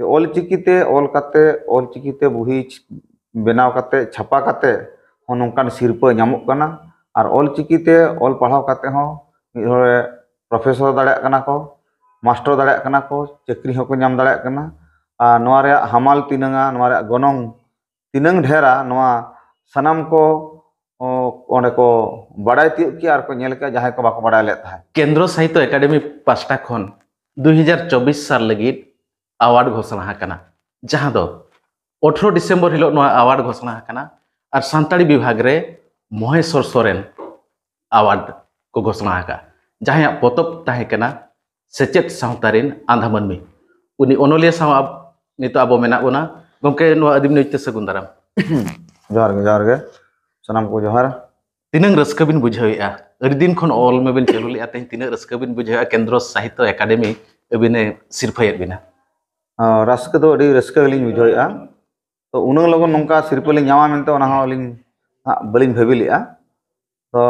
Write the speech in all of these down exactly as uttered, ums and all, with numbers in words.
ᱚᱞᱪᱤᱠᱤ ᱛᱮ ᱚᱞ ᱠᱟᱛᱮ, ᱚᱞᱪᱤᱠᱤ ᱛᱮ ᱵᱩᱦᱤ ᱵᱮᱱᱟᱣ ᱠᱟᱛᱮ, ᱪᱷᱟᱯᱟ ᱠᱟᱛᱮ ᱦᱚᱸ ᱱᱚᱝᱠᱟᱱ ᱥᱤᱨᱯᱟᱹ ᱧᱟᱢᱚᱜ ᱠᱟᱱᱟ᱾ ᱟᱨ ᱚᱞᱪᱤᱠᱤ ᱛᱮ ᱚᱞ ᱯᱟᱲᱦᱟᱣ ᱠᱟᱛᱮ ᱦᱚᱸ ᱢᱤᱫ ᱦᱚᱲᱮ ᱯᱨᱚᱯᱷᱮᱥᱚᱨ ᱫᱟᱲᱮᱭᱟᱜ ᱠᱟᱱᱟ ᱠᱚ, ᱢᱟᱥᱴᱟᱨ ᱫᱟᱲᱮᱭᱟᱜ ᱠᱟᱱᱟ ᱠᱚ, ᱪᱟᱹᱠᱨᱤ ᱦᱚᱸᱠᱚ ᱧᱟᱢ ᱫᱟᱲᱮᱭᱟᱜ ᱠᱟᱱᱟ᱾ ᱟᱨ ᱱᱚᱣᱟ ᱨᱮᱭᱟᱜ ᱦᱟᱢᱟᱞ ᱛᱤᱱᱟᱹᱝᱟ, ᱱᱚᱣᱟ ᱨᱮᱭᱟᱜ ᱜᱚᱱᱚᱝ ᱛᱤᱱᱟᱹᱝ ᱰᱷᱮᱨᱟ, ᱱᱚᱣᱟ ᱥᱟᱱᱟᱢ ᱠᱚ, ᱚ, ᱚᱸᱰᱮ ᱠᱚ ᱵᱟᱲᱟᱭ ᱛᱤᱭᱳᱜ ᱠᱮᱭᱟ ᱟᱨ ᱠᱚ ᱧᱮᱞ ᱠᱮᱭᱟ, ᱡᱟᱦᱟᱸᱭ ᱠᱚ ᱵᱟᱠᱚ ᱵᱟᱲᱟᱭ ᱞᱮᱫ ᱛᱟᱦᱮᱸᱫ᱾ ᱠᱮᱱᱫᱨᱚ ᱥᱟᱦᱤᱛᱛᱚ ᱮᱠᱟᱰᱮᱢᱤ ᱯᱟᱥᱴᱟ ᱠᱷᱚᱱ ᱫᱩ ᱦᱟᱡᱟᱨ ᱪᱚᱵᱵᱤᱥ ᱥᱟᱞ ᱞᱟᱹᱜᱤᱫ ᱟᱣᱟᱨᱰ ᱜᱷᱳᱥᱚᱱᱟ ᱟᱠᱟᱱᱟ, ᱡᱟᱦᱟᱸ ᱫᱚ ᱟᱴᱷᱨᱚ ᱰᱤᱥᱮᱢᱵᱚᱨ ᱦᱤᱞᱳᱜ ᱱᱚᱣᱟ ᱟᱣᱟᱨᱰ ᱜᱷᱳᱥᱚᱱᱟ ᱟᱠᱟᱱᱟ᱾ ᱟᱨ ᱥᱟᱱᱛᱟᱲᱤ ᱵᱤᱵᱷᱟᱜᱽ ᱨᱮ ᱢᱚᱦᱮᱥᱣᱚᱨ ᱥᱚᱨᱮᱱ ᱟᱣᱟᱨᱰ ᱠᱚ ᱜᱷᱳᱥᱚᱱᱟ ᱟᱠᱟᱫᱼᱟ, ᱡᱟᱦᱟᱸᱭᱟᱜ ᱯᱚᱛᱚᱵ ᱛᱟᱦᱮᱸ ᱠᱟᱱᱟ ᱥᱮᱪᱮᱫ ᱥᱟᱶᱛᱟ ᱨᱮᱱ ᱟᱸᱫᱷᱟ ᱢᱟᱹᱱᱢᱤ᱾ ᱩᱱᱤ ᱚᱱᱚᱞᱤᱭᱟᱹ ᱥᱟᱶ ᱟᱵ-, ᱱᱤᱛᱚᱜ ᱟᱵᱚ ᱢᱮᱱᱟᱜ ᱵᱚᱱᱟ᱾ ᱜᱚᱢᱠᱮ, ᱱᱚᱣᱟ ᱟᱹᱫᱤᱢ ᱱᱤᱭᱩᱡᱽ ᱛᱮ ᱥᱟᱹᱜᱩᱱ ᱫᱟᱨᱟᱢ᱾ ᱡᱚᱦᱟᱨ ᱜᱮ, ᱡᱚᱦᱟᱨ ᱜᱮ, ᱥᱟᱱᱟᱢ ᱠᱚ ᱡᱚᱦᱟᱨ᱾ ᱛᱤᱱᱟᱹᱝ ᱨᱟᱹᱥᱠᱟᱹ ᱵᱤᱱ ᱵᱩᱡᱷᱟᱹᱣᱮᱫᱼᱟ? ᱟᱹᱰᱤ ᱫᱤᱱ ᱠᱷᱚᱱ ᱚᱞ ᱢᱟᱵᱤᱱ ᱪᱟᱹᱞᱩ ᱞᱮᱫᱼᱟ, ᱛᱮᱦᱮᱧ ᱛᱤᱱᱟᱹᱜ ᱨᱟᱹᱥᱠᱟᱹ ᱵᱤᱱ ᱵᱩᱡᱷᱟᱹᱣᱮᱫᱼᱟ ᱠᱮᱱᱫᱨᱚ ᱥᱟᱦᱤᱛᱛᱚ ᱮᱠᱟᱰᱮᱢᱤ ᱟᱹᱵᱤᱱᱮ ᱥᱤᱨᱯᱷᱟᱹᱭᱮᱫ ᱵᱤᱱᱟ? ᱟᱸ, ᱨᱟᱹᱥᱠᱟᱹ ᱫᱚ ᱟᱹᱰᱤ ᱨᱟᱹᱥᱠᱟᱹ ᱜᱮᱞᱤᱧ ᱵᱩᱡᱷᱟᱹᱣᱮᱫᱼᱟ᱾ ᱛᱚ, ᱩᱱᱟᱹᱜ ᱞᱚᱜᱚᱱ ᱱᱚᱝᱠᱟ ᱥᱤᱨᱯᱟᱹ ᱞᱤᱧ ᱧᱟᱢᱟ ᱢᱮᱱᱛᱮ ᱚᱱᱟ ᱦᱚᱸ ᱟᱹᱞᱤᱧ ᱦᱟᱸᱜ ᱵᱟᱹᱞᱤᱧ ᱵᱷᱟᱹᱵᱤ ᱞᱮᱫᱼᱟ᱾ ᱛᱚ,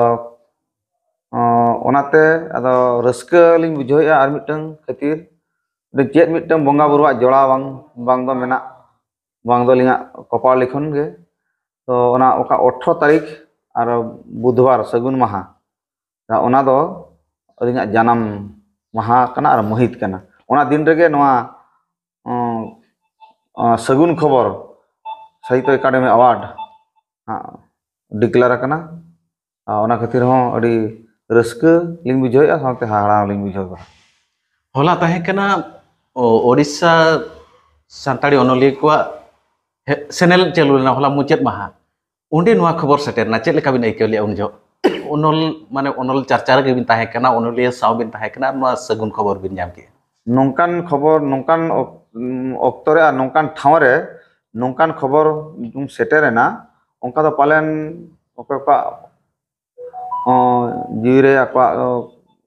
ᱚᱸ, ᱚᱱᱟᱛᱮ ᱟᱫᱚ ᱨᱟᱹᱥᱠᱟᱹ ᱞᱤᱧ ᱵᱩᱡᱷᱟᱹᱣᱮᱫᱼᱟ ᱟᱨ ᱢᱤᱫᱴᱟᱝ ᱠᱷᱟᱹᱛᱤᱨ, ᱪᱮᱫ ᱢᱤᱫᱴᱟᱝ ᱵᱚᱸᱜᱟ ᱵᱩᱨᱩᱣᱟᱜ ᱡᱚᱲᱟᱣ ᱵᱟᱝ, ᱵᱟᱝ ᱫᱚ ᱢᱮᱱᱟᱜ, ᱵᱟᱝ ᱫᱚ ᱟᱹᱞᱤᱧᱟᱜ ᱠᱚᱯᱟᱲ ᱞᱤᱠᱷᱚᱱ ᱜᱮ᱾ ᱛᱚ, ᱚᱱᱟ ᱚᱠᱟ ᱟᱴᱷᱨᱚ ᱛᱟᱹᱨᱤᱠᱷ ᱟᱨ ᱵᱩᱫᱷᱵᱟᱨ ᱥᱟᱹᱜᱩᱱ ᱢᱟᱦᱟ, ᱚᱱᱟ ᱫᱚ ᱟᱹᱞᱤᱧᱟᱜ ᱡᱟᱱᱟᱢ ᱢᱟᱦᱟ ᱠᱟᱱᱟ ᱟᱨ ᱢᱟᱹᱦᱤᱛ ᱠᱟᱱᱟ᱾ ᱚᱱᱟ ᱫᱤᱱ ᱨᱮᱜᱮ ᱱᱚᱣᱟ, ᱚᱸ, ᱚᱸ, ᱥᱟᱹᱜᱩᱱ ᱠᱷᱚᱵᱚᱨ ᱥᱟᱦᱤᱛᱛᱚ ᱮᱠᱟᱰᱮᱢᱤ ᱟᱣᱟᱨᱰ ᱦᱟᱸᱜ ᱰᱤᱠᱞᱮᱭᱟᱨ ᱟᱠᱟᱱᱟ᱾ ᱟᱨ ᱚᱱᱟ ᱠᱷᱟᱹᱛᱤᱨ ᱦᱚᱸ ᱟᱹᱰᱤ ᱨᱟᱹᱥᱠᱟᱹ ᱞᱤᱧ ᱵᱩᱡᱷᱟᱹᱣᱮᱫᱼᱟ, ᱥᱟᱶᱛᱮ ᱦᱟᱦᱟᱲᱟ ᱦᱚᱸᱞᱤᱧ ᱵᱩᱡᱷᱟᱹᱣ ᱮᱫᱟ᱾ ᱦᱚᱞᱟ ᱛᱟᱦᱮᱸ ᱠᱟᱱᱟ, ᱳ, ᱳᱰᱤᱥᱟ ᱥᱟᱱᱛᱟᱲᱤ ᱚᱱᱚᱞᱤᱭᱟᱹ ᱠᱚᱣᱟᱜ ᱦᱮ-, ᱥᱮᱱᱮᱞ ᱪᱟᱹᱞᱩ ᱞᱮᱱᱟ, ᱦᱚᱞᱟ ᱢᱩᱪᱟᱹᱫ ᱢᱟᱦᱟ᱾ ᱚᱸᱰᱮ ᱱᱚᱣᱟ ᱠᱷᱚᱵᱚᱨ ᱥᱮᱴᱮᱨ ᱮᱱᱟ, ᱪᱮᱫ ᱞᱮᱠᱟ ᱵᱤᱱ ᱟᱹᱭᱠᱟᱹᱣ ᱞᱮᱫᱼᱟ ᱩᱱ ᱡᱚᱦᱚᱜ? ᱚᱱᱚᱞ, ᱢᱟᱱᱮ, ᱚᱱᱚᱞ ᱪᱟᱨᱪᱟ ᱨᱮᱜᱮ ᱵᱤᱱ ᱛᱟᱦᱮᱸ ᱠᱟᱱᱟ, ᱚᱱᱚᱞᱤᱭᱟᱹ ᱥᱟᱶ ᱵᱤᱱ ᱛᱟᱦᱮᱸ ᱠᱟᱱᱟ, ᱟᱨ ᱱᱚᱣᱟ ᱥᱟᱹᱜᱩᱱ ᱠᱷᱚᱵᱚᱨ ᱵᱤᱱ ᱧᱟᱢ ᱠᱮᱫᱼᱟ᱾ ᱱᱚᱝᱠᱟᱱ ᱠᱷᱚᱵᱚᱨ, ᱱᱚᱝᱠᱟᱱ ᱚᱠ-, ᱚᱠᱛᱚ ᱨᱮ ᱟᱨ ᱱᱚᱝᱠᱟᱱ ᱴᱷᱟᱶ ᱨᱮ ᱱᱚᱝᱠᱟᱱ ᱠᱷᱚᱵᱚᱨ ᱥᱮᱴᱮᱨ ᱮᱱᱟ, ᱚᱱᱠᱟ ᱫᱚ ᱯᱟᱞᱮᱱ ᱚᱠᱚᱭ ᱠᱚᱣᱟᱜ ᱦᱚᱸ ᱡᱤᱣᱤ ᱨᱮ ᱟᱠᱚᱣᱟᱜ, ᱚ,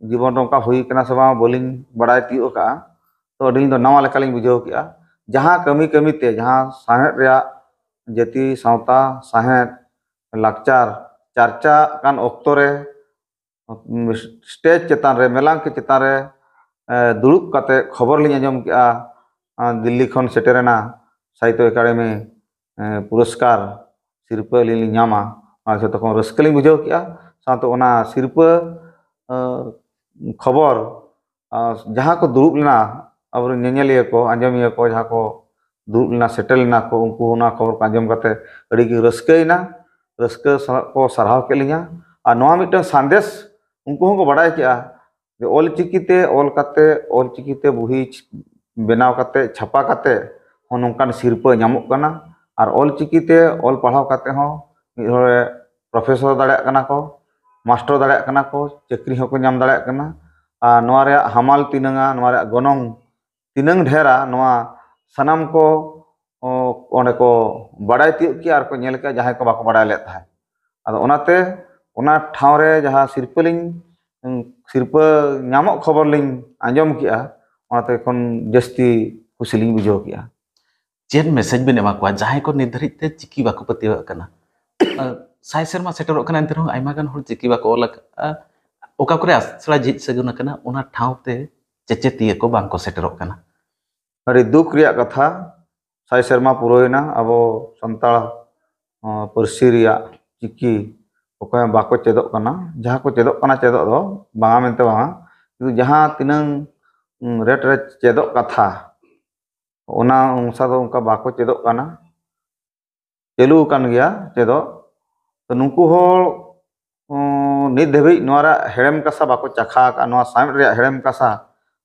ᱡᱤᱵᱚᱱ ᱨᱮ ᱚᱱᱠᱟ ᱦᱩᱭ ᱠᱟᱱᱟ ᱥᱮ ᱵᱟᱝ ᱵᱟᱹᱞᱤᱧ ᱵᱟᱲᱟᱭ ᱛᱤᱭᱳᱜ ᱟᱠᱟᱫᱼᱟ᱾ ᱛᱚ, ᱟᱹᱞᱤᱧ ᱫᱚ ᱱᱟᱣᱟ ᱞᱮᱠᱟᱞᱤᱧ ᱵᱩᱡᱷᱟᱹᱣ ᱠᱮᱫᱼᱟ᱾ ᱡᱟᱦᱟᱸ ᱠᱟᱹᱢᱤ ᱠᱟᱹᱢᱤ ᱛᱮ ᱡᱟᱦᱟᱸ ᱥᱟᱶᱦᱮᱫ ᱨᱮᱭᱟᱜ, ᱡᱟᱹᱛᱤ ᱥᱟᱶᱛᱟ ᱥᱟᱶᱦᱮᱫ, ᱞᱟᱠᱪᱟᱨ ᱪᱟᱨᱪᱟᱜ ᱠᱟᱱ ᱚᱠᱛᱚ ᱨᱮ, ᱩᱢ, ᱥᱴᱮᱡᱽ ᱪᱮᱛᱟᱱ ᱨᱮ, ᱢᱮᱞᱟᱝᱠᱤ ᱪᱮᱛᱟᱱ ᱨᱮ, ᱮ, ᱫᱩᱲᱩᱵ ᱠᱟᱛᱮ ᱠᱷᱚᱵᱚᱨ ᱞᱤᱧ ᱟᱸᱡᱚᱢ ᱠᱮᱫᱼᱟ᱾ ᱫᱤᱞᱞᱤ ᱠᱷᱚᱱ ᱥᱮᱴᱮᱨᱮᱱᱟ ᱥᱟᱦᱤᱛᱛᱚ ᱮᱠᱟᱰᱮᱢᱤ ᱯᱩᱨᱚᱥᱠᱟᱨ ᱥᱤᱨᱯᱟᱹ ᱟᱹᱞᱤᱧ ᱞᱤᱧ ᱧᱟᱢᱟ, ᱚᱱᱟ ᱡᱷᱚᱛᱚ ᱠᱷᱚᱱ ᱨᱟᱹᱥᱠᱟᱹ ᱞᱤᱧ ᱵᱩᱡᱷᱟᱹᱣ ᱠᱮᱜᱼᱟ᱾ ᱥᱟᱶᱛᱮ ᱚᱱᱟ ᱥᱤᱨᱯᱟᱹ ᱠᱷᱚᱵᱚᱨ ᱡᱟᱦᱟᱸ ᱠᱚ ᱫᱩᱲᱩᱵ ᱞᱮᱱᱟ, ᱟᱵᱚᱨᱮᱱ ᱧᱮᱧᱮᱞᱤᱭᱟᱹ ᱠᱚ, ᱟᱸᱡᱚᱢᱤᱭᱟᱹ ᱠᱚ, ᱡᱟᱦᱟᱸ ᱠᱚ ᱫᱩᱲᱩᱵ ᱞᱮᱱᱟ, ᱥᱮᱴᱮᱨ ᱞᱮᱱᱟ ᱠᱚ, ᱩᱱᱠᱩ ᱚᱱᱟ ᱠᱷᱚᱵᱚᱨ ᱠᱚ ᱟᱸᱡᱚᱢ ᱠᱟᱛᱮ ᱟᱹᱰᱤ ᱜᱮ ᱨᱟᱹᱥᱠᱟᱹᱭᱮᱱᱟ᱾ ᱨᱟᱹᱥᱠᱟᱹ ᱥᱟᱞᱟᱜ ᱠᱚ ᱥᱟᱨᱦᱟᱣ ᱠᱮᱫ ᱞᱤᱧᱟ᱾ ᱟᱨ ᱱᱚᱣᱟ ᱢᱤᱫᱴᱟᱝ ᱥᱟᱸᱫᱮᱥ ᱩᱱᱠᱩ ᱦᱚᱸᱠᱚ ᱵᱟᱰᱟᱭ ᱠᱮᱜᱼᱟ ᱡᱮ ᱚᱞᱪᱤᱠᱤ ᱛᱮ ᱚᱞ ᱠᱟᱛᱮ, ᱚᱞᱪᱤᱠᱤ ᱛᱮ ᱵᱩᱦᱤ ᱵᱮᱱᱟᱣ ᱠᱟᱛᱮ, ᱪᱷᱟᱯᱟ ᱠᱟᱛᱮ ᱦᱚᱸ ᱱᱚᱝᱠᱟᱱ ᱥᱤᱨᱯᱟᱹ ᱧᱟᱢᱚᱜ ᱠᱟᱱᱟ᱾ ᱟᱨ ᱚᱞᱪᱤᱠᱤ ᱛᱮ ᱚᱞ ᱯᱟᱲᱦᱟᱣ ᱠᱟᱛᱮ ᱦᱚᱸ ᱢᱤᱫ ᱦᱚᱲᱮ ᱯᱨᱚᱯᱷᱮᱥᱚᱨ ᱫᱟᱲᱮᱭᱟᱜ ᱠᱟᱱᱟ ᱠᱚ, ᱢᱟᱥᱴᱟᱨ ᱫᱟᱲᱮᱭᱟᱜ ᱠᱟᱱᱟ ᱠᱚ, ᱪᱟᱹᱠᱨᱤ ᱦᱚᱸᱠᱚ ᱧᱟᱢ ᱫᱟᱲᱮᱭᱟᱜ ᱠᱟᱱᱟ᱾ ᱟᱨ ᱱᱚᱣᱟ ᱨᱮᱭᱟᱜ ᱦᱟᱢᱟᱞ ᱛᱤᱱᱟᱹᱝᱟ, ᱱᱚᱣᱟ ᱨᱮᱭᱟᱜ ᱜᱚᱱᱚᱝ ᱛᱤᱱᱟᱹᱝ ᱰᱷᱮᱨᱟ, ᱱᱚᱣᱟ ᱥᱟᱱᱟᱢ ᱠᱚ ᱚᱸᱰᱮ ᱠᱚ ᱵᱟᱲᱟᱭ ᱛᱤᱭᱳᱜ ᱠᱮᱜᱼᱟ ᱟᱨ ᱠᱚ ᱧᱮᱞ ᱠᱮᱜᱼᱟ, ᱡᱟᱦᱟᱸᱭ ᱠᱚ ᱵᱟᱠᱚ ᱵᱟᱲᱟᱭ ᱞᱮᱫ ᱛᱟᱦᱮᱸᱫ᱾ ᱟᱫᱚ ᱚᱱᱟᱛᱮ ᱚᱱᱟ ᱴᱷᱟᱶ ᱨᱮ ᱡᱟᱦᱟᱸ ᱥᱤᱨᱯᱟᱹ ᱞᱤᱧ, ᱥᱤᱨᱯᱟᱹ ᱧᱟᱢᱚᱜ ᱠᱷᱚᱵᱚᱨ ᱞᱤᱧ ᱟᱸᱡᱚᱢ ᱠᱮᱜᱼᱟ, ᱚᱱᱟᱛᱮ ᱠᱷᱚᱱ ᱡᱟᱹᱥᱛᱤ ᱠᱩᱥᱤ ᱞᱤᱧ ᱵᱩᱡᱷᱟᱹᱣ ᱠᱮᱜᱼᱟ᱾ ᱪᱮᱫ ᱢᱮᱥᱮᱡᱽ ᱵᱮᱱ ᱮᱢᱟ ᱠᱚᱣᱟ ᱡᱟᱦᱟᱸᱭ ᱠᱚ ᱱᱤᱛ ᱫᱷᱟᱹᱨᱤᱡ ᱛᱮ ᱪᱤᱠᱤ ᱵᱟᱠᱚ ᱯᱟᱹᱛᱭᱟᱹᱣᱟᱜ ᱠᱟᱱᱟ? ᱥᱟᱭ ᱥᱮᱨᱢᱟ ᱥᱮᱴᱮᱨᱚᱜ ᱠᱟᱱᱟ, ᱮᱱᱛᱮ ᱨᱮᱦᱚᱸ ᱟᱭᱢᱟ ᱜᱟᱱ ᱦᱚᱲ ᱪᱤᱠᱤ ᱵᱟᱠᱚ ᱚᱞ ᱟᱠᱟᱫᱼᱟ᱾ ᱚᱠᱟ ᱠᱚᱨᱮ ᱟᱥᱲᱟ ᱡᱷᱤᱡ ᱥᱟᱹᱜᱩᱱ ᱟᱠᱟᱱᱟ, ᱚᱱᱟ ᱴᱷᱟᱶ ᱛᱮ ᱪᱮᱪᱮᱫᱤᱭᱟᱹ ᱠᱚ ᱵᱟᱝ ᱠᱚ ᱥᱮᱴᱮᱨᱚᱜ ᱠᱟᱱᱟ᱾ ᱟᱹᱰᱤ ᱫᱩᱠ ᱨᱮᱭᱟᱜ ᱠᱟᱛᱷᱟ, ᱥᱟᱭ ᱥᱮᱨᱢᱟ ᱯᱩᱨᱟᱹᱣᱮᱱᱟ ᱟᱵᱚ ᱥᱟᱱᱛᱟᱲ ᱯᱟᱹᱨᱥᱤ ᱨᱮᱭᱟᱜ ᱪᱤᱠᱤ ᱚᱠᱚᱭ ᱦᱚᱸ ᱵᱟᱠᱚ ᱪᱮᱫᱚᱜ ᱠᱟᱱᱟ᱾ ᱡᱟᱦᱟᱸ ᱠᱚ ᱪᱮᱫᱚᱜ ᱠᱟᱱᱟ, ᱪᱮᱫᱚᱜ ᱫᱚ ᱵᱟᱝᱟ ᱢᱮᱱᱛᱮ ᱵᱟᱝᱟ, ᱠᱤᱱᱛᱩ ᱡᱟᱦᱟᱸ ᱛᱤᱱᱟᱹᱝ ᱨᱮᱴ ᱨᱮ ᱪᱮᱫᱚᱜ ᱠᱟᱛᱷᱟ, ᱚᱱᱟ ᱚᱱᱩᱥᱟᱨ ᱫᱚ ᱚᱱᱠᱟ ᱵᱟᱠᱚ ᱪᱮᱫᱚᱜ ᱠᱟᱱᱟ᱾ ᱪᱟᱹᱞᱩ ᱟᱠᱟᱱ ᱜᱮᱭᱟ ᱪᱮᱫᱚᱜ᱾ ᱛᱚ ᱱᱩᱠᱩ ᱦᱚᱲ ᱱᱤᱛ ᱫᱷᱟᱹᱵᱤᱡ ᱱᱚᱣᱟ ᱨᱮᱭᱟᱜ ᱦᱮᱲᱮᱢ ᱠᱟᱥᱟ ᱵᱟᱠᱚ ᱪᱟᱠᱷᱟ ᱟᱠᱟᱫᱼᱟ, ᱱᱚᱣᱟ ᱥᱟᱶᱦᱮᱫ ᱨᱮᱭᱟᱜ ᱦᱮᱲᱮᱢ ᱠᱟᱥᱟ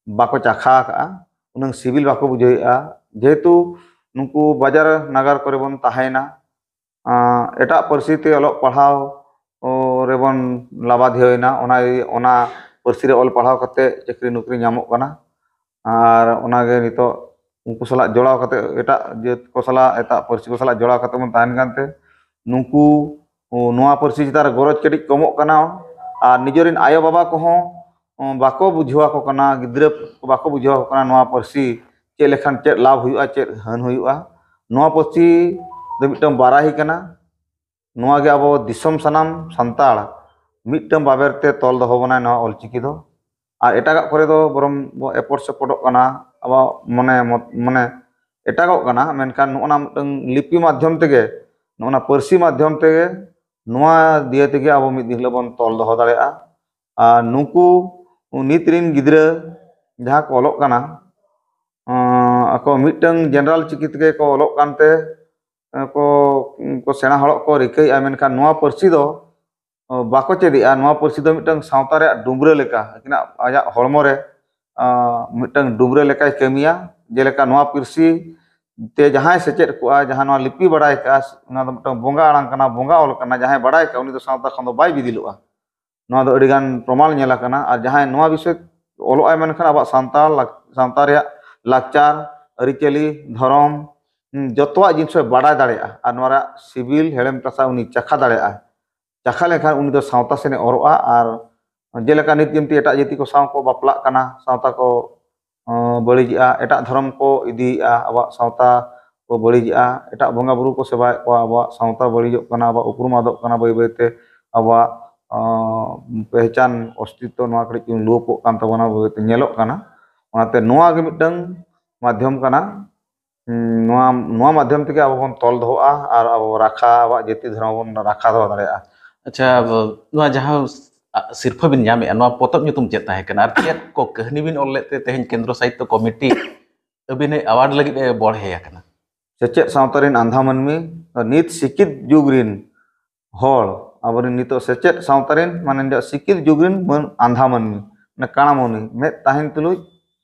ᱵᱟᱠᱚ ᱪᱟᱠᱷᱟ ᱟᱠᱟᱫᱼᱟ, ᱩᱱᱟᱹᱝ ᱥᱤᱵᱤᱞ ᱵᱟᱠᱚ ᱵᱩᱡᱷᱟᱹᱣᱮᱫᱼᱟ᱾ ᱡᱮᱦᱮᱛᱩ ᱱᱩᱠᱩ ᱵᱟᱡᱟᱨ ᱱᱟᱜᱟᱨ ᱠᱚᱨᱮ ᱵᱚᱱ ᱛᱟᱦᱮᱸᱭᱮᱱᱟ, ᱮᱴᱟᱜ ᱯᱟᱹᱨᱥᱤ ᱛᱮ ᱚᱞᱚᱜ ᱯᱟᱲᱦᱟᱣ ᱨᱮᱵᱚᱱ ᱞᱟᱵᱟᱫᱷᱤᱭᱟᱹᱭᱮᱱᱟ, ᱚᱱᱟ ᱚᱱᱟ ᱯᱟᱹᱨᱥᱤ ᱨᱮ ᱚᱞ ᱯᱟᱲᱦᱟᱣ ᱠᱟᱛᱮ ᱪᱟᱹᱠᱨᱤ ᱱᱚᱠᱨᱤ ᱧᱟᱢᱚᱜ ᱠᱟᱱᱟ᱾ ᱟᱨ ᱚᱱᱟᱜᱮ ᱱᱤᱛᱚᱜ ᱩᱱᱠᱩ ᱥᱟᱞᱟᱜ ᱡᱚᱲᱟᱣ ᱠᱟᱛᱮ, ᱮᱴᱟᱜ ᱡᱟᱹᱛ ᱠᱚ ᱥᱟᱞᱟᱜ, ᱮᱴᱟᱜ ᱯᱟᱹᱨᱥᱤ ᱠᱚ ᱥᱟᱞᱟᱜ ᱡᱚᱲᱟᱣ ᱠᱟᱛᱮ ᱵᱚᱱ ᱛᱟᱦᱮᱱ ᱠᱟᱱᱛᱮ ᱱᱩᱠᱩ ᱱᱚᱣᱟ ᱯᱟᱹᱨᱥᱤ ᱪᱮᱛᱟᱱ ᱨᱮ ᱜᱚᱨᱚᱡᱽ ᱠᱟᱹᱴᱤᱡ ᱠᱚᱢᱚᱜ ᱠᱟᱱᱟ᱾ ᱟᱨ ᱱᱤᱡᱮᱨᱤᱱ ᱟᱭᱳᱼᱵᱟᱵᱟ ᱠᱚᱦᱚᱸ ᱵᱟᱠᱚ ᱵᱩᱡᱷᱟᱹᱣ ᱟᱠᱚ ᱠᱟᱱᱟ, ᱜᱤᱫᱽᱨᱟᱹ ᱠᱚ ᱵᱟᱠᱚ ᱵᱩᱡᱷᱟᱹᱣ ᱟᱠᱚ ᱠᱟᱱᱟ ᱱᱚᱣᱟ ᱯᱟᱹᱨᱥᱤ ᱪᱮᱫ ᱞᱮᱠᱷᱟᱱ ᱪᱮᱫ ᱞᱟᱵᱷ ᱦᱩᱭᱩᱜᱼᱟ, ᱪᱮᱫ ᱦᱟᱹᱱ ᱦᱩᱭᱩᱜᱼᱟ᱾ ᱱᱚᱣᱟ ᱯᱟᱹᱨᱥᱤ ᱫᱚ ᱢᱤᱫᱴᱟᱝ ᱵᱟᱨᱟᱦᱤ ᱠᱟᱱᱟ᱾ ᱱᱚᱣᱟ ᱜᱮ ᱟᱵᱚ ᱫᱤᱥᱚᱢ ᱥᱟᱱᱟᱢ ᱥᱟᱱᱛᱟᱲ ᱢᱤᱫᱴᱟᱝ ᱵᱟᱵᱮᱨ ᱛᱮ ᱛᱚᱞ ᱫᱚᱦᱚ ᱵᱚᱱᱟᱭ ᱱᱚᱣᱟ ᱚᱞᱪᱤᱠᱤ ᱫᱚ᱾ ᱟᱨ ᱮᱴᱟᱜᱟᱜ ᱠᱚᱨᱮ ᱫᱚ ᱵᱚᱨᱚᱝ ᱵᱚ ᱮᱯᱚᱴ ᱥᱮᱯᱚᱴᱚᱜ ᱠᱟᱱᱟ, ᱟᱵᱚᱣᱟᱜ ᱢᱚᱱᱮ ᱢᱚᱛ- ᱢᱟᱱᱮ ᱮᱴᱟᱜᱚᱜ ᱠᱟᱱᱟ, ᱢᱮᱱᱠᱷᱟᱱ ᱱᱚᱜᱼᱚ ᱱᱟ ᱢᱤᱫᱴᱟᱝ ᱞᱤᱯᱤ ᱢᱟᱫᱽᱫᱷᱚᱢ ᱛᱮᱜᱮ, ᱱᱚᱜᱼᱚ ᱱᱟ ᱯᱟᱹᱨᱥᱤ ᱢᱟᱫᱽᱫᱷᱚᱢ ᱛᱮᱜᱮ, ᱱᱚᱣᱟ ᱫᱤᱭᱮ ᱛᱮᱜᱮ ᱟᱵᱚ ᱢᱤᱫ ᱫᱤᱱ ᱦᱤᱞᱳᱜ ᱵᱚᱱ ᱛᱚᱞ ᱫᱚᱦᱚ ᱫᱟᱲᱮᱭᱟᱜᱼᱟ᱾ ᱟᱨ ᱱᱩᱠᱩ ᱱᱤᱛ ᱨᱤᱱ ᱜᱤᱫᱽᱨᱟᱹ ᱡᱟᱦᱟᱸ ᱠᱚ ᱚᱞᱚᱜ ᱠᱟᱱᱟ, ᱟᱸ, ᱟᱠᱚ ᱢᱤᱫᱴᱟᱝ ᱡᱮᱱᱟᱨᱟᱞ ᱪᱤᱠᱤ ᱛᱮᱜᱮ ᱠᱚ ᱚᱞᱚᱜ ᱠᱟᱱᱛᱮ, ᱟᱸ, ᱠᱚ, ᱠᱚ ᱥᱮᱬᱟ ᱦᱚᱲᱚᱜ ᱠᱚ ᱨᱤᱠᱟᱹᱭᱮᱫᱼᱟ, ᱢᱮᱱᱠᱷᱟᱱ ᱱᱚᱣᱟ ᱯᱟᱹᱨᱥᱤ ᱫᱚ, ᱟᱸ, ᱵᱟᱠᱚ ᱪᱮᱫᱮᱜᱼᱟ᱾ ᱱᱚᱣᱟ ᱯᱟᱹᱨᱥᱤ ᱫᱚ ᱢᱤᱫᱴᱟᱝ ᱥᱟᱶᱛᱟ ᱨᱮᱭᱟᱜ ᱰᱩᱢᱨᱟᱹ ᱞᱮᱠᱟ, ᱟᱹᱠᱤᱱᱟᱜ, ᱟᱡᱟᱜ ᱦᱚᱲᱢᱚ ᱨᱮ, ᱟᱸ, ᱢᱤᱫᱴᱟᱝ ᱰᱩᱢᱨᱟᱹ ᱞᱮᱠᱟᱭ ᱠᱟᱹᱢᱤᱭᱟ᱾ ᱡᱮᱞᱮᱠᱟ ᱱᱚᱣᱟ ᱯᱟᱹᱨᱥᱤ ᱛᱮ ᱡᱟᱦᱟᱸᱭ ᱥᱮᱪᱮᱫ ᱠᱚᱜᱼᱟ, ᱡᱟᱦᱟᱸ ᱱᱚᱣᱟ ᱞᱤᱯᱤ ᱵᱟᱲᱟᱭ ᱠᱟᱜᱼᱟ, ᱚᱱᱟ ᱫᱚ ᱢᱤᱫᱴᱟᱝ ᱵᱚᱸᱜᱟ ᱟᱲᱟᱝ ᱠᱟᱱᱟ, ᱵᱚᱸᱜᱟ ᱚᱞ ᱠᱟᱱᱟ, ᱡᱟᱦᱟᱸᱭ ᱵᱟᱲᱟᱭ ᱠᱟᱜᱼᱟ ᱩᱱᱤ ᱫᱚ ᱥᱟᱶᱛᱟ ᱠᱷᱚᱱ ᱫᱚ ᱵᱟᱭ ᱵᱤᱫᱤᱞᱚᱜᱼᱟ᱾ ᱱᱚᱣᱟ ᱫᱚ ᱟᱹᱰᱤᱜᱟᱱ ᱯᱨᱚᱢᱟᱱ ᱧᱮᱞ ᱟᱠᱟᱱᱟ᱾ ᱟᱨ ᱡᱟᱦᱟᱸᱭ ᱱᱚᱣᱟ ᱵᱤᱥᱚᱭ ᱚᱞᱚᱜ ᱟᱭ ᱢᱮᱱᱠᱷᱟᱱ ᱟᱵᱚᱣᱟᱜ ᱥᱟᱱᱛᱟᱲ ᱞᱟᱠ-, ᱥᱟᱶᱛᱟ ᱨᱮᱭᱟᱜ ᱞᱟᱠᱪᱟᱨ, ᱟᱹᱨᱤᱪᱟᱹᱞᱤ, ᱫᱷᱚᱨᱚᱢ, ᱦᱩᱸ, ᱡᱚᱛᱚᱣᱟᱜ ᱡᱤᱱᱤᱥ ᱦᱚᱸᱭ ᱵᱟᱰᱟᱭ ᱫᱟᱲᱮᱭᱟᱜᱼᱟ᱾ ᱟᱨ ᱱᱚᱣᱟ ᱨᱮᱭᱟᱜ ᱥᱤᱵᱤᱞ ᱦᱮᱲᱮᱢ ᱠᱟᱛᱷᱟ ᱩᱱᱤ ᱪᱟᱠᱷᱟ ᱫᱟᱲᱮᱭᱟᱜᱼᱟ᱾ ᱪᱟᱠᱷᱟ ᱞᱮᱱᱠᱷᱟᱱ ᱩᱱᱤ ᱫᱚ ᱥᱟᱶᱛᱟ ᱥᱮᱱᱮ ᱚᱨᱚᱜᱼᱟ᱾ ᱟᱨ ᱡᱮᱞᱮᱠᱟ ᱱᱤᱛ ᱡᱮᱢᱛᱤ ᱮᱴᱟᱜ ᱡᱟᱹᱛᱤ ᱠᱚ ᱥᱟᱶ ᱠᱚ ᱵᱟᱯᱞᱟᱜ ᱠᱟᱱᱟ, ᱥᱟᱶᱛᱟ ᱠᱚ, ᱚᱸ, ᱵᱟᱹᱲᱤᱡᱮᱜᱼᱟ, ᱮᱴᱟᱜ ᱫᱷᱚᱨᱚᱢ ᱠᱚ ᱤᱫᱤᱭᱮᱜᱼᱟ, ᱟᱵᱚᱣᱟᱜ ᱥᱟᱶᱛᱟ ᱠᱚ ᱵᱟᱹᱲᱤᱡᱮᱜᱼᱟ, ᱮᱴᱟᱜ ᱵᱚᱸᱜᱟ ᱵᱩᱨᱩ ᱠᱚ ᱥᱮᱵᱟᱭᱮᱫ ᱠᱚᱣᱟ, ᱟᱵᱚᱣᱟᱜ ᱥᱟᱶᱛᱟ ᱵᱟᱹᱲᱤᱡᱚᱜ ᱠᱟᱱᱟ, ᱟᱵᱚᱣᱟᱜ ᱩᱯᱨᱩᱢ ᱟᱫᱚᱜ ᱠᱟᱱᱟ ᱵᱟᱹᱭ ᱵᱟᱹᱭᱛᱮ, ᱟᱵᱚᱣᱟᱜ, ᱚᱸ, ᱯᱮᱦᱪᱟᱱ, ᱚᱥᱛᱤᱛᱛᱚ ᱱᱚᱣᱟ ᱠᱟᱹᱴᱤᱡ ᱪᱩᱞᱩᱝ ᱞᱳᱯᱚᱜ ᱠᱟᱱ ᱛᱟᱵᱚᱱᱟ, ᱵᱟᱹᱭ ᱵᱟᱹᱭᱛᱮ ᱧᱮᱞᱚᱜ ᱠᱟᱱᱟ᱾ ᱚᱱᱟᱛᱮ ᱱᱚᱣᱟ ᱜᱮ ᱢᱤᱫᱴᱟᱝ ᱢᱟᱫᱽᱫᱷᱚᱢ ᱠᱟᱱᱟ᱾ ᱦᱩᱸ, ᱱᱚᱣᱟ, ᱱᱚᱣᱟ ᱢᱟᱫᱽᱫᱷᱚᱢ ᱛᱮᱜᱮ ᱟᱵᱚ ᱵᱚᱱ ᱛᱚᱞ ᱫᱚᱦᱚᱜᱼᱟ ᱟᱨ ᱟᱵᱚ ᱨᱟᱠᱷᱟ, ᱟᱵᱚᱣᱟᱜ ᱡᱟᱹᱛᱤ ᱫᱷᱚᱨᱚᱢ ᱵᱚᱱ ᱨᱟᱠᱷᱟ ᱫᱚᱦᱚ ᱫᱟᱲᱮᱭᱟᱜᱼᱟ᱾ ᱟᱪᱪᱷᱟ, ᱱᱚᱣᱟ ᱡᱟᱦᱟᱸ ᱥᱤᱨᱯᱷᱟᱹ ᱵᱤᱱ ᱧᱟᱢᱮᱜᱼᱟ, ᱱᱚᱣᱟ ᱯᱚᱛᱚᱵ ᱧᱩᱛᱩᱢ ᱪᱮᱫ ᱛᱟᱦᱮᱸ ᱠᱟᱱᱟ? ᱟᱨ ᱪᱮᱫ ᱠᱚ ᱠᱟᱹᱦᱱᱤ ᱵᱤᱱ ᱚᱞ ᱞᱮᱫ ᱛᱮ ᱛᱮᱦᱮᱧ ᱠᱮᱱᱫᱨᱚ ᱥᱟᱦᱤᱛᱛᱚ ᱠᱚᱢᱤᱴᱤ ᱟᱹᱵᱤᱱ ᱮ ᱟᱣᱟᱨᱰ ᱞᱟᱹᱜᱤᱫ ᱮ ᱵᱚᱲᱦᱮ ᱟᱠᱟᱱᱟ? ᱥᱮᱪᱮᱫ ᱥᱟᱶᱛᱟ ᱨᱮᱱ ᱟᱸᱫᱷᱟ ᱢᱟᱹᱱᱢᱤ, ᱱᱤᱛ ᱥᱤᱠᱤᱛ ᱡᱩᱜᱽ ᱨᱮᱱ ᱦᱚᱲ, ᱟᱵᱚᱨᱮᱱ ᱱᱤᱛᱚᱜ ᱥᱮᱪᱮᱫ ᱥᱟᱶᱛᱟ ᱨᱮᱱ, ᱢᱟᱱᱮ ᱱᱤᱛᱚᱜ ᱥᱤᱠᱤᱛ ᱡᱩᱜᱽ ᱨᱮᱱ ᱢᱟᱹᱱ-, ᱟᱸᱫᱷᱟ ᱢᱟᱹᱱᱢᱤ, ᱢᱟᱱᱮ ᱠᱟᱬᱟ ᱢᱟᱹᱱᱢᱤ, ᱢᱮᱫ ᱛᱟᱦᱮᱱ ᱛᱩᱞᱩᱡ,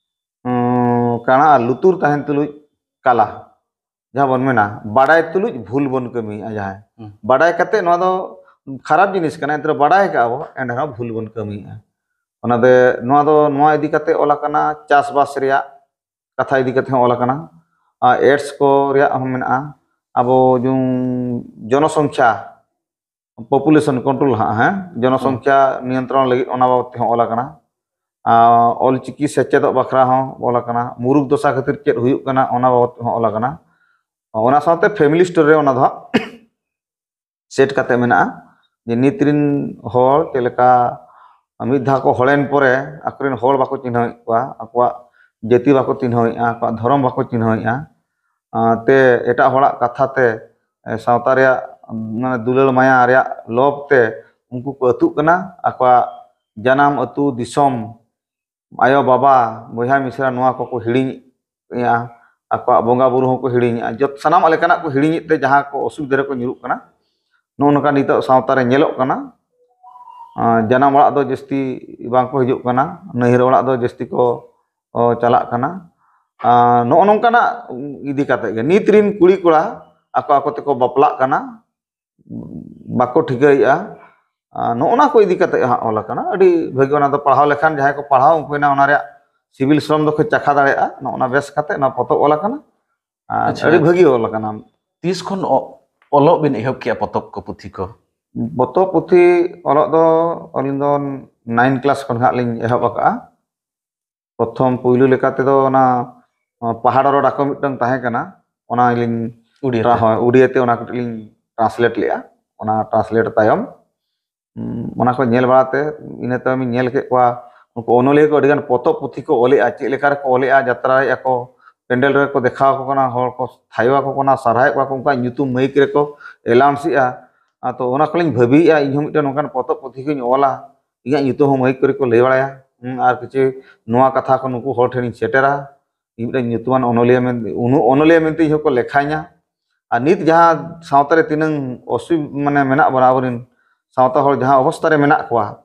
ᱩᱸ, ᱠᱟᱬᱟ ᱟᱨ ᱞᱩᱛᱩᱨ ᱛᱟᱦᱮᱱ ᱛᱩᱞᱩᱡ ᱠᱟᱞᱟ, ᱡᱟᱦᱟᱸ ᱵᱚᱱ ᱢᱮᱱᱟ, ᱵᱟᱰᱟᱭ ᱛᱩᱞᱩᱡ ᱵᱷᱩᱞ ᱵᱚᱱ ᱠᱟᱹᱢᱤᱭᱮᱫᱼᱟ᱾ ᱡᱟᱦᱟᱸᱭ ᱦᱩᱸ᱾ ᱵᱟᱰᱟᱭ ᱠᱟᱛᱮ ᱱᱚᱣᱟ ᱫᱚ ᱠᱷᱟᱨᱟᱯ ᱡᱤᱱᱤᱥ ᱠᱟᱱᱟ, ᱮᱱᱛᱮ ᱨᱮᱦᱚᱸ ᱵᱟᱰᱟᱭ ᱠᱟᱜᱼᱟ ᱵᱚ, ᱮᱱ ᱨᱮᱦᱚᱸ ᱵᱷᱩᱞ ᱵᱚᱱ ᱠᱟᱹᱢᱤᱭᱮᱫᱼᱟ᱾ ᱚᱱᱟᱛᱮ ᱱᱚᱣᱟ ᱫᱚ ᱱᱚᱣᱟ ᱤᱫᱤ ᱠᱟᱛᱮ ᱚᱞ ᱟᱠᱟᱱᱟ, ᱪᱟᱥᱵᱟᱥ ᱨᱮᱭᱟᱜ ᱠᱟᱛᱷᱟ ᱤᱫᱤ ᱠᱟᱛᱮ ᱦᱚᱸ ᱚᱞ ᱟᱠᱟᱱᱟ᱾ ᱟᱨ ᱮᱰᱥ ᱠᱚ ᱨᱮᱭᱟᱜ ᱦᱚᱸ ᱢᱮᱱᱟᱜᱼᱟ᱾ ᱟᱵᱚ ᱡᱩᱝ ᱡᱚᱱᱚᱥᱚᱝᱠᱷᱟ, population control ᱦᱟᱸᱜ, ᱦᱮᱸ, ᱡᱚᱱᱚᱥᱚᱝᱠᱷᱟ ᱱᱤᱭᱚᱱᱛᱨᱚᱱ ᱞᱟᱹᱜᱤᱫ ᱚᱱᱟ ᱵᱟᱵᱚᱫ ᱛᱮᱦᱚᱸ ᱚᱞ ᱟᱠᱟᱱᱟ᱾ ᱟᱨ ᱚᱞᱪᱤᱠᱤ ᱥᱮᱪᱮᱫᱚᱜ ᱵᱟᱠᱷᱨᱟ ᱦᱚᱸ ᱚᱞ ᱟᱠᱟᱱᱟ᱾ ᱢᱩᱨᱩᱠ ᱫᱚᱥᱟ ᱠᱷᱟᱹᱛᱤᱨ ᱪᱮᱫ ᱦᱩᱭᱩᱜ ᱠᱟᱱᱟ, ᱚᱱᱟ ᱵᱟᱵᱚᱫ ᱛᱮᱦᱚᱸ ᱚᱞ ᱟᱠᱟᱱᱟ᱾ ᱚᱱᱟ ᱥᱟᱶᱛᱮ ᱯᱷᱮᱢᱤᱞᱤ ᱥᱴᱳᱨᱤ ᱨᱮ ᱚᱱᱟ ᱫᱚ ᱦᱟᱸᱜ ᱥᱮᱴ ᱠᱟᱛᱮ ᱢᱮᱱᱟᱜᱼᱟ, ᱡᱮ ᱱᱤᱛ ᱨᱤᱱ ᱦᱚᱲ ᱪᱮᱫ ᱞᱮᱠᱟ ᱢᱤᱫ ᱫᱷᱟᱣ ᱠᱚ ᱦᱚᱲᱮᱱ ᱯᱚᱨᱮ ᱟᱠᱚᱨᱮᱱ ᱦᱚᱲ ᱵᱟᱠᱚ ᱪᱤᱱᱦᱟᱹᱣᱮᱫ ᱠᱚᱣᱟ, ᱟᱠᱚᱣᱟᱜ ᱡᱟᱹᱛᱤ ᱵᱟᱠᱚ ᱪᱤᱱᱦᱟᱹᱣᱮᱫᱼᱟ, ᱟᱠᱚᱣᱟᱜ ᱫᱷᱚᱨᱚᱢ ᱵᱟᱠᱚ ᱪᱤᱱᱦᱟᱹᱣᱮᱫᱼᱟ᱾ ᱟᱸ, ᱛᱮ ᱮᱴᱟᱜ ᱦᱚᱲᱟᱜ ᱠᱟᱛᱷᱟ ᱛᱮ, ᱮ, ᱥᱟᱶᱛᱟ ᱨᱮᱭᱟᱜ, ᱢᱟᱱᱮ, ᱫᱩᱞᱟᱹᱲ ᱢᱟᱭᱟ ᱨᱮᱭᱟᱜ ᱞᱚᱵᱽ ᱛᱮ ᱩᱱᱠᱩ ᱠᱚ ᱟᱹᱛᱩᱜ ᱠᱟᱱᱟ, ᱟᱠᱚᱣᱟᱜ ᱡᱟᱱᱟᱢ ᱟᱹᱛᱩ, ᱫᱤᱥᱚᱢ, ᱟᱭᱳ ᱵᱟᱵᱟ, ᱵᱚᱭᱦᱟ ᱢᱤᱥᱨᱟ, ᱱᱚᱣᱟ ᱠᱚᱠᱚ ᱦᱤᱲᱤᱧᱮᱫᱼᱟ, ᱟᱠᱚᱣᱟᱜ ᱵᱚᱸᱜᱟ ᱵᱩᱨᱩ ᱦᱚᱸᱠᱚ ᱦᱤᱲᱤᱧᱮᱫᱼᱟ, ᱡᱚᱛ ᱥᱟᱱᱟᱢᱟᱜ ᱞᱮᱠᱟᱱᱟᱜ ᱠᱚ ᱦᱤᱲᱤᱧᱮᱫ ᱛᱮ ᱡᱟᱦᱟᱸ ᱠᱚ ᱚᱥᱩᱵᱤᱫᱷᱟ ᱨᱮᱠᱚ ᱧᱩᱨᱩᱜ ᱠᱟᱱᱟ, ᱱᱚᱜᱼᱚ ᱱᱚᱝᱠᱟ ᱱᱤᱛᱚᱜ ᱥᱟᱶᱛᱟ ᱨᱮ ᱧᱮᱞᱚᱜ ᱠᱟᱱᱟ᱾ ᱟᱸ, ᱡᱟᱱᱟᱢ ᱚᱲᱟᱜ ᱫᱚ ᱡᱟᱹᱥᱛᱤ ᱵᱟᱝ ᱠᱚ ᱦᱤᱡᱩᱜ ᱠᱟᱱᱟ, ᱱᱟᱹᱭᱦᱟᱹᱨ ᱚᱲᱟᱜ ᱫᱚ ᱡᱟᱹᱥᱛᱤ ᱠᱚ, ᱚ, ᱪᱟᱞᱟᱜ ᱠᱟᱱᱟ᱾ ᱟᱸ, ᱱᱚᱜᱼᱚ ᱱᱚᱝᱠᱟᱱᱟᱜ ᱤᱫᱤ ᱠᱟᱛᱮ ᱜᱮ ᱱᱤᱛ ᱨᱤᱱ ᱠᱩᱲᱤ ᱠᱚᱲᱟ ᱟᱠᱚ ᱟᱠᱚ ᱛᱮᱠᱚ ᱵᱟᱯᱞᱟᱜ ᱠᱟᱱᱟ, ᱵᱟᱠᱚ ᱴᱷᱤᱠᱟᱹᱭᱮᱫᱼᱟ᱾ ᱟᱸ, ᱱᱚᱜᱼᱚ ᱱᱟ ᱠᱚ ᱤᱫᱤ ᱠᱟᱛᱮ ᱦᱟᱸᱜ ᱚᱞ ᱟᱠᱟᱱᱟ᱾ ᱟᱹᱰᱤ ᱵᱷᱟᱹᱜᱤ, ᱚᱱᱟ ᱫᱚ ᱯᱟᱲᱦᱟᱣ ᱞᱮᱠᱷᱟᱱ ᱡᱟᱦᱟᱸᱭ ᱠᱚ ᱯᱟᱲᱦᱟᱣ, ᱩᱱᱠᱩ ᱮᱱᱟ ᱚᱱᱟ ᱨᱮᱭᱟᱜ ᱥᱤᱵᱤᱞ ᱥᱚᱲᱚᱢ ᱫᱚᱠᱚ ᱪᱟᱠᱷᱟ ᱫᱟᱲᱮᱭᱟᱜᱼᱟ᱾ ᱱᱚᱜᱼᱚ ᱱᱟ ᱵᱮᱥ ᱠᱟᱛᱮ ᱱᱚᱣᱟ ᱯᱚᱛᱚᱵ ᱚᱞ ᱟᱠᱟᱱᱟ᱾ ᱟᱨ ᱟᱪᱪᱷᱟ᱾ ᱟᱹᱰᱤ ᱵᱷᱟᱹᱜᱤ ᱚᱞ ᱟᱠᱟᱱᱟ᱾ ᱛᱤᱥ ᱠᱷᱚᱱ ᱚ-, ᱚᱞᱚᱜ ᱵᱤᱱ ᱮᱦᱚᱵ ᱠᱮᱜᱼᱟ ᱯᱚᱛᱚᱵ ᱠᱚ, ᱯᱩᱛᱷᱤ ᱠᱚ? ᱯᱚᱛᱚᱵ ᱯᱩᱛᱷᱤ ᱚᱞᱚᱜ ᱫᱚ ᱟᱹᱞᱤᱧ ᱫᱚ ᱱᱟᱭᱤᱱ ᱠᱞᱟᱥ ᱠᱷᱚᱱ ᱦᱟᱸᱜ ᱞᱤᱧ ᱮᱦᱚᱵ ᱟᱠᱟᱫᱼᱟ᱾ ᱯᱨᱚᱛᱷᱚᱢ ᱯᱩᱭᱞᱩ ᱞᱮᱠᱟ ᱛᱮᱫᱚ ᱚᱱᱟ, ᱚ, ᱯᱟᱦᱟᱲ ᱨᱚᱲ ᱟᱠᱚ ᱢᱤᱫᱴᱟᱝ ᱛᱟᱦᱮᱸ ᱠᱟᱱᱟ, ᱚᱱᱟ ᱞᱤᱧ ᱩᱰᱤᱭᱟ ᱛᱮ᱾ ᱦᱳᱭ, ᱩᱰᱤᱭᱟ ᱛᱮ ᱚᱱᱟ ᱠᱟᱹᱴᱤᱡ ᱞᱤᱧ ᱴᱨᱟᱱᱥᱞᱮᱴ ᱞᱮᱜᱼᱟ᱾ ᱚᱱᱟ ᱴᱨᱟᱱᱥᱞᱮᱴ ᱛᱟᱭᱚᱢ, ᱩᱢ, ᱚᱱᱟ ᱠᱚ ᱧᱮᱞ ᱵᱟᱲᱟ ᱛᱮ, ᱤᱱᱟᱹ ᱛᱟᱭᱚᱢ ᱤᱧ ᱧᱮᱞ ᱠᱮᱫ ᱠᱚᱣᱟ, ᱩᱱᱠᱩ ᱚᱱᱚᱞᱤᱭᱟᱹ ᱠᱚ ᱟᱹᱰᱤ ᱜᱟᱱ ᱯᱚᱛᱚᱵ ᱯᱩᱛᱷᱤ ᱠᱚ ᱚᱞᱮᱜᱼᱟ, ᱪᱮᱫ ᱞᱮᱠᱟ ᱨᱮᱠᱚ ᱚᱞᱮᱜᱼᱟ, ᱡᱟᱛᱨᱟᱭᱮᱜᱼᱟ ᱠᱚ, ᱯᱮᱱᱰᱮᱞ ᱨᱮᱠᱚ ᱫᱮᱠᱷᱟᱣ ᱟᱠᱚ ᱠᱟᱱᱟ, ᱦᱚᱲ ᱠᱚ ᱛᱷᱟᱭᱚ ᱟᱠᱚ ᱠᱟᱱᱟ, ᱥᱟᱨᱦᱟᱣᱮᱫ ᱠᱚᱣᱟ ᱠᱚ, ᱩᱱᱠᱩᱣᱟᱜ ᱧᱩᱛᱩᱢ ᱢᱟᱹᱭᱤᱠ ᱨᱮᱠᱚ ᱮᱞᱟᱣᱩᱱᱥ ᱮᱜᱼᱟ᱾ ᱟᱨ ᱛᱚ ᱚᱱᱟ ᱠᱚᱞᱤᱧ ᱵᱷᱟᱹᱵᱤᱭᱮᱜᱼᱟ, ᱤᱧᱦᱚᱸ ᱢᱤᱫᱴᱮᱱ ᱱᱚᱝᱠᱟᱱ ᱯᱚᱛᱚᱵ ᱯᱩᱛᱷᱤ ᱠᱚᱧ ᱚᱞᱟ, ᱤᱧᱟᱹᱜ ᱧᱩᱛᱩᱢ ᱦᱚᱸ ᱢᱟᱹᱭᱤᱠ ᱠᱚᱨᱮ ᱠᱚ ᱞᱟᱹᱭ ᱵᱟᱲᱟᱭᱟ᱾ ᱦᱩᱸ, ᱟᱨ ᱠᱤᱪᱷᱩ ᱱᱚᱣᱟ ᱠᱟᱛᱷᱟ ᱠᱚ ᱱᱩᱠᱩ ᱦᱚᱲ ᱴᱷᱮᱱᱤᱧ ᱥᱮᱴᱮᱨᱟ, ᱤᱧ ᱢᱤᱫᱴᱮᱱ ᱧᱩᱛᱩᱢᱟᱱ ᱚᱱᱚᱞᱤᱭᱟᱹ ᱢᱮᱱ-, ᱩᱱᱩ-, ᱚᱱᱚᱞᱤᱭᱟᱹ ᱢᱮᱱᱛᱮ ᱤᱧ ᱦᱚᱸᱠᱚ ᱞᱮᱠᱷᱟᱧᱟ᱾ ᱟᱨ ᱱᱤᱛ ᱡᱟᱦᱟᱸ ᱥᱟᱶᱛᱟ ᱨᱮ ᱛᱤᱱᱟᱹᱝ ᱚᱥᱩᱵ-, ᱢᱟᱱᱮ ᱢᱮᱱᱟᱜ ᱵᱚᱱᱟ, ᱟᱵᱚᱨᱮᱱ ᱥᱟᱶᱛᱟ ᱦᱚᱲ ᱡᱟᱦᱟᱸ ᱚᱵᱚᱥᱛᱟ ᱨᱮ ᱢᱮᱱᱟᱜ ᱠᱚᱣᱟ,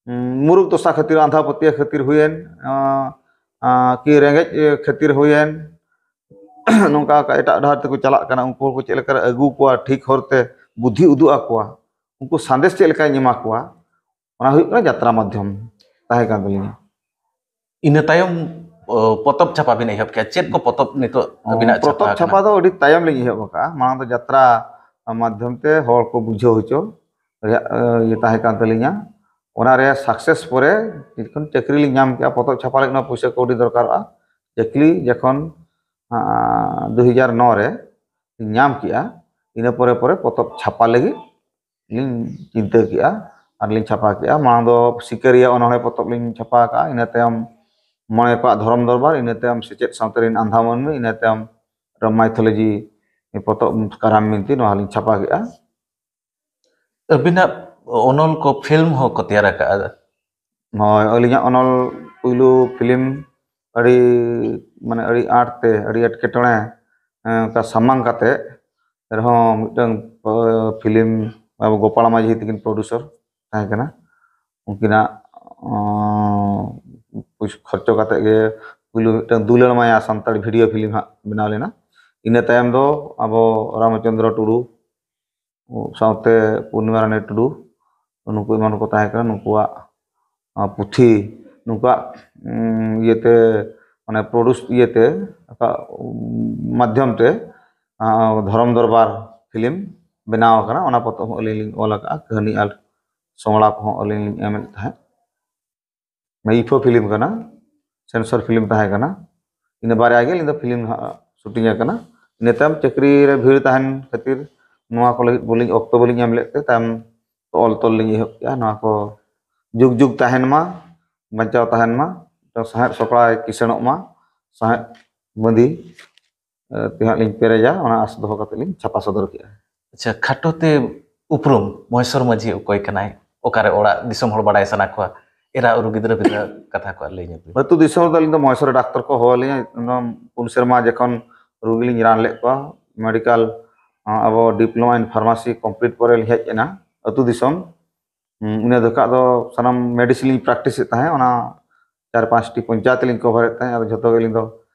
ᱩᱸ, ᱢᱩᱨᱩᱠ ᱫᱚᱥᱟ ᱠᱷᱟᱹᱛᱤᱨ, ᱟᱸᱫᱷᱟ ᱯᱟᱹᱛᱭᱟᱹᱣ ᱠᱷᱟᱹᱛᱤᱨ ᱦᱩᱭᱮᱱ, ᱟᱸ, ᱟᱸ, ᱠᱤ ᱨᱮᱸᱜᱮᱡ, ᱮ, ᱠᱷᱟᱹᱛᱤᱨ ᱦᱩᱭᱮᱱ, ᱱᱚᱝᱠᱟ ᱮᱴᱟᱜ ᱰᱟᱦᱟᱨ ᱛᱮᱠᱚ ᱪᱟᱞᱟᱜ ᱠᱟᱱᱟ, ᱩᱱᱠᱩ ᱦᱚᱲ ᱠᱚ ᱪᱮᱫ ᱞᱮᱠᱟᱨᱮ ᱟᱹᱜᱩ ᱠᱚᱣᱟ ᱴᱷᱤᱠ ᱦᱚᱨᱛᱮ, ᱵᱩᱫᱽᱫᱷᱤ ᱩᱫᱩᱜ ᱟᱠᱚᱣᱟ, ᱩᱱᱠᱩ ᱥᱟᱸᱫᱮᱥ ᱪᱮᱫ ᱞᱮᱠᱟᱧ ᱮᱢᱟ ᱠᱚᱣᱟ, ᱚᱱᱟ ᱦᱩᱭᱩᱜ ᱠᱟᱱᱟ ᱡᱟᱛᱨᱟ ᱢᱟᱫᱽᱫᱷᱚᱢ ᱛᱟᱦᱮᱸ ᱠᱟᱱ ᱛᱟᱹᱞᱤᱧᱟ᱾ ᱤᱱᱟᱹ ᱛᱟᱭᱚᱢ, ᱚ, ᱯᱚᱛᱚᱵ ᱪᱷᱟᱯᱟ ᱵᱤᱱ ᱮᱦᱚᱵ ᱠᱮᱜᱼᱟ᱾ ᱪᱮᱫ ᱠᱚ ᱯᱚᱛᱚᱵ ᱱᱤᱛᱚᱜ ᱚ, ᱟᱹᱵᱤᱱᱟᱜ ᱯᱚᱛᱚᱵ ᱪᱷᱟᱯᱟ ᱪᱷᱟᱯᱟ ᱟᱠᱟᱱᱟ? ᱫᱚ ᱟᱹᱰᱤ ᱛᱟᱭᱚᱢ ᱞᱤᱧ ᱮᱦᱚᱵ ᱟᱠᱟᱫᱼᱟ᱾ ᱢᱟᱲᱟᱝ ᱫᱚ ᱡᱟᱛᱨᱟ ᱢᱟᱫᱽᱫᱷᱚᱢ ᱛᱮ ᱦᱚᱲ ᱠᱚ ᱵᱩᱡᱷᱟᱹᱣ ᱦᱚᱪᱚ ᱨᱮᱭᱟᱜ, ᱮ, ᱤᱭᱟᱹ ᱛᱟᱦᱮᱸ ᱠᱟᱱ ᱛᱟᱹᱞᱤᱧᱟ᱾ ᱚᱱᱟ ᱨᱮ ᱥᱟᱠᱥᱮᱥ ᱯᱚᱨᱮ ᱡᱚᱠᱷᱚᱱ ᱪᱟᱹᱠᱨᱤ ᱞᱤᱧ ᱧᱟᱢ ᱠᱮᱜᱼᱟ, ᱯᱚᱛᱚᱵ ᱪᱷᱟᱯᱟ ᱞᱟᱹᱜᱤᱫ ᱱᱚᱣᱟ ᱯᱩᱭᱥᱟᱹ ᱠᱟᱹᱣᱰᱤ ᱫᱚᱨᱠᱟᱨᱚᱜᱼᱟ᱾ ᱪᱟᱹᱠᱨᱤ ᱡᱚᱠᱷᱚᱱ, ᱟᱸ, ᱫᱩ ᱦᱟᱡᱟᱨ ᱱᱚ ᱨᱮ ᱧᱟᱢ ᱠᱮᱜᱼᱟ, ᱤᱱᱟᱹ ᱯᱚᱨᱮ ᱯᱚᱨᱮ ᱯᱚᱛᱚᱵ ᱪᱷᱟᱯᱟ ᱞᱟᱹᱜᱤᱫ ᱞᱤᱧ ᱪᱤᱱᱛᱟᱹ ᱠᱮᱜᱼᱟ ᱟᱨ ᱞᱤᱧ ᱪᱷᱟᱯᱟ ᱠᱮᱜᱼᱟ᱾ ᱢᱟᱲᱟᱝ ᱫᱚ ᱥᱤᱠᱟᱹᱨᱤᱭᱟᱹ ᱚᱱᱚᱬᱦᱮ ᱯᱚᱛᱚᱵ ᱞᱤᱧ ᱪᱷᱟᱯᱟ ᱟᱠᱟᱜᱼᱟ᱾ ᱤᱱᱟᱹ ᱛᱟᱭᱚᱢ, ᱢᱚᱬᱮ ᱠᱚᱣᱟᱜ ᱫᱷᱚᱨᱚᱢ ᱫᱚᱨᱵᱟᱨ, ᱤᱱᱟᱹ ᱛᱟᱭᱚᱢ ᱥᱮᱪᱮᱫ ᱥᱟᱶᱛᱟ ᱨᱮᱱ ᱟᱸᱫᱷᱟ ᱢᱟᱹᱱᱢᱤ, ᱤᱱᱟᱹ ᱛᱟᱭᱚᱢ ᱢᱟᱭᱛᱷᱳᱞᱚᱡᱤ ᱯᱚᱛᱚᱵ ᱠᱟᱨᱟᱢ ᱵᱤᱱᱛᱤ, ᱱᱚᱣᱟ ᱞᱤᱧ ᱪᱷᱟᱯᱟ ᱠᱮᱫᱼᱟ᱾ ᱟᱹᱵᱤᱱᱟᱜ ᱚᱱᱚᱞ ᱠᱚ ᱯᱷᱤᱞᱢ ᱦᱚᱸᱠᱚ ᱛᱮᱭᱟᱨ ᱟᱠᱟᱫᱼᱟ᱾ ᱦᱳᱭ, ᱟᱹᱞᱤᱧᱟᱜ ᱚᱱᱚᱞ ᱯᱩᱭᱞᱩ ᱯᱷᱤᱞᱢ ᱟᱹᱰᱤ, ᱢᱟᱱᱮ, ᱟᱹᱰᱤ ᱟᱸᱴ ᱛᱮ, ᱟᱹᱰᱤ ᱮᱴᱠᱮᱴᱚᱬᱮ, ᱮᱸ, ᱚᱱᱠᱟ ᱥᱟᱢᱟᱝ ᱠᱟᱛᱮ ᱨᱮᱦᱚᱸ ᱢᱤᱫᱴᱟᱝ, ᱮ, ᱯᱷᱤᱞᱢ ᱟᱵᱚ ᱜᱳᱯᱟᱞ ᱢᱟᱹᱡᱷᱤ ᱛᱟᱹᱠᱤᱱ ᱯᱨᱚᱰᱩᱥᱟᱨ ᱛᱟᱦᱮᱸ ᱠᱟᱱᱟ᱾ ᱩᱱᱠᱤᱱᱟᱜ, ᱚᱸ, ᱯᱩᱭᱥ-, ᱠᱷᱚᱨᱪᱚ ᱠᱟᱛᱮ ᱜᱮ ᱯᱩᱭᱞᱩ ᱢᱤᱫᱴᱟᱝ ᱫᱩᱞᱟᱹᱲ ᱢᱟᱭᱟ ᱥᱟᱱᱛᱟᱲ ᱵᱷᱤᱰᱤᱭᱳ ᱯᱷᱤᱞᱢ ᱦᱟᱸᱜ ᱵᱮᱱᱟᱣ ᱞᱮᱱᱟ᱾ ᱤᱱᱟᱹ ᱛᱟᱭᱚᱢ ᱫᱚ ᱟᱵᱚ ᱨᱟᱢᱪᱚᱸᱫᱽᱨᱚ ᱴᱩᱰᱩ ᱥᱟᱶᱛᱮ ᱯᱩᱨᱱᱤᱢᱟ ᱨᱟᱱᱤ ᱴᱩᱰᱩ, ᱱᱩᱠᱩ ᱮᱢᱟᱱ ᱠᱚ ᱛᱟᱦᱮᱸ ᱠᱟᱱᱟ᱾ ᱱᱩᱠᱩᱣᱟᱜ, ᱟᱸ, ᱯᱩᱛᱷᱤ, ᱱᱩᱠᱩᱣᱟᱜ, ᱩᱸ, ᱤᱭᱟᱹᱛᱮ, ᱢᱟᱱᱮ, ᱯᱨᱚᱰᱩᱥ ᱤᱭᱟᱹᱛᱮ, ᱟᱠᱚᱣᱟᱜ, ᱩᱸ, ᱢᱟᱫᱽᱫᱷᱚᱢ ᱛᱮ, ᱟᱸ, ᱫᱷᱚᱨᱚᱢ ᱫᱚᱨᱵᱟᱨ ᱯᱷᱤᱞᱢ ᱵᱮᱱᱟᱣ ᱟᱠᱟᱱᱟ᱾ ᱚᱱᱟ ᱯᱚᱛᱚᱵ ᱦᱚᱸ ᱟᱹᱞᱤᱧ ᱞᱤᱧ ᱚᱞ ᱟᱠᱟᱫᱼᱟ, ᱠᱟᱹᱦᱱᱤ ᱟᱨ ᱥᱚᱝᱞᱟᱯ ᱦᱚᱸ ᱟᱹᱞᱤᱧ ᱞᱤᱧ ᱮᱢ ᱞᱮᱫ ᱛᱟᱦᱮᱸᱫ᱾ ᱢᱟᱭᱤᱯᱷᱳ ᱯᱷᱤᱞᱢ ᱠᱟᱱᱟ, ᱥᱮᱱᱥᱚᱨ ᱯᱷᱤᱞᱢ ᱛᱟᱦᱮᱸ ᱠᱟᱱᱟ᱾ ᱤᱱᱟᱹ ᱵᱟᱨᱭᱟ ᱜᱮ ᱟᱹᱞᱤᱧ ᱫᱚ ᱯᱷᱤᱞᱢ ᱦᱟᱸᱜ ᱥᱩᱴᱤᱝ ᱟᱠᱟᱱᱟ᱾ ᱤᱱᱟᱹ ᱛᱟᱭᱚᱢ ᱪᱟᱹᱠᱨᱤ ᱨᱮ ᱵᱷᱤᱲ ᱛᱟᱦᱮᱱ ᱠᱷᱟᱹᱛᱤᱨ ᱱᱚᱣᱟ ᱠᱚ ᱞᱟᱹᱜᱤᱫ ᱵᱟᱹᱞᱤᱧ, ᱚᱠᱛᱚ ᱵᱟᱹᱞᱤᱧ ᱮᱢ ᱞᱮᱫ ᱛᱮ ᱛᱟᱭᱚᱢ ᱚᱞ ᱛᱚᱞ ᱞᱤᱧ ᱮᱦᱚᱵ ᱠᱮᱜᱼᱟ᱾ ᱱᱚᱣᱟ ᱠᱚ ᱡᱩᱜᱽ ᱡᱩᱜᱽ ᱛᱟᱦᱮᱱ ᱢᱟ, ᱵᱟᱧᱪᱟᱣ ᱛᱟᱦᱮᱱ ᱢᱟ, ᱥᱟᱶᱦᱮᱫ ᱥᱚᱠᱲᱟᱭ ᱠᱤᱥᱟᱹᱬᱚᱜ ᱢᱟ, ᱥᱟᱶᱦᱮᱫ ᱵᱟᱸᱫᱤ, ᱮ, ᱛᱮ ᱦᱟᱸᱜ ᱞᱤᱧ ᱯᱮᱨᱮᱡᱟ, ᱚᱱᱟ ᱟᱸᱥ ᱫᱚᱦᱚ ᱠᱟᱛᱮ ᱞᱤᱧ ᱪᱷᱟᱯᱟ ᱥᱚᱫᱚᱨ ᱠᱮᱜᱼᱟ᱾ ᱟᱪᱪᱷᱟ, ᱠᱷᱟᱴᱚ ᱛᱮ ᱩᱯᱨᱩᱢ, ᱢᱚᱦᱮᱥᱚᱨ ᱢᱟᱹᱡᱷᱤ ᱚᱠᱚᱭ ᱠᱟᱱᱟᱭ? ᱚᱠᱟᱨᱮ ᱚᱲᱟᱜ ᱫᱤᱥᱚᱢ ᱦᱚᱲ ᱵᱟᱲᱟᱭ ᱥᱟᱱᱟ ᱠᱚᱣᱟ, ᱮᱨᱟ ᱩᱨᱩ ᱜᱤᱫᱽᱨᱟᱹ ᱯᱤᱫᱽᱨᱟᱹ ᱠᱟᱛᱷᱟ ᱠᱚ ᱞᱟᱹᱭ ᱧᱚᱜ ᱵᱤᱱ᱾ ᱟᱹᱛᱩ ᱫᱤᱥᱚᱢ ᱨᱮᱫᱚ ᱟᱹᱞᱤᱧ ᱫᱚ ᱢᱚᱦᱮᱥᱚᱨ ᱰᱟᱠᱛᱚᱨ ᱠᱚ ᱦᱚᱦᱚ ᱟᱹᱞᱤᱧᱟ᱾ ᱚᱱᱟ ᱯᱩᱱ ᱥᱮᱨᱢᱟ ᱡᱚᱠᱷᱚᱱ ᱨᱩᱜᱤ ᱞᱤᱧ ᱨᱟᱱ ᱞᱮᱫ ᱠᱚᱣᱟ, ᱢᱮᱰᱤᱠᱟᱞ, ᱟᱵᱚ ᱰᱤᱯᱞᱳᱢᱟ ᱤᱱ ᱯᱷᱟᱨᱢᱟᱥᱤ ᱠᱚᱢᱯᱞᱤᱴ ᱯᱚᱨᱮ ᱞᱤᱧ ᱦᱮᱡ ᱮᱱᱟ ᱟᱹᱛᱩ ᱫᱤᱥᱚᱢ᱾ ᱦᱩᱸ, ᱤᱱᱟᱹ ᱡᱚᱠᱷᱟᱜ ᱫᱚ ᱥᱟᱱᱟᱢ ᱢᱮᱰᱤᱥᱤᱱ ᱞᱤᱧ ᱯᱨᱮᱠᱴᱤᱥ ᱮᱫ ᱛᱟᱦᱮᱸᱫ, ᱚᱱᱟ ᱪᱟᱨ ᱯᱟᱸᱪᱴᱤ ᱯᱚᱧᱪᱟᱭᱮᱛ ᱞᱤᱧ ᱠᱚᱵᱷᱟᱨ ᱮᱫ ᱛᱟᱦᱮᱸᱫ᱾ ᱟᱫᱚ ᱡᱷᱚᱛᱚ ᱜᱮ ᱟᱹᱞᱤᱧ ᱫᱚ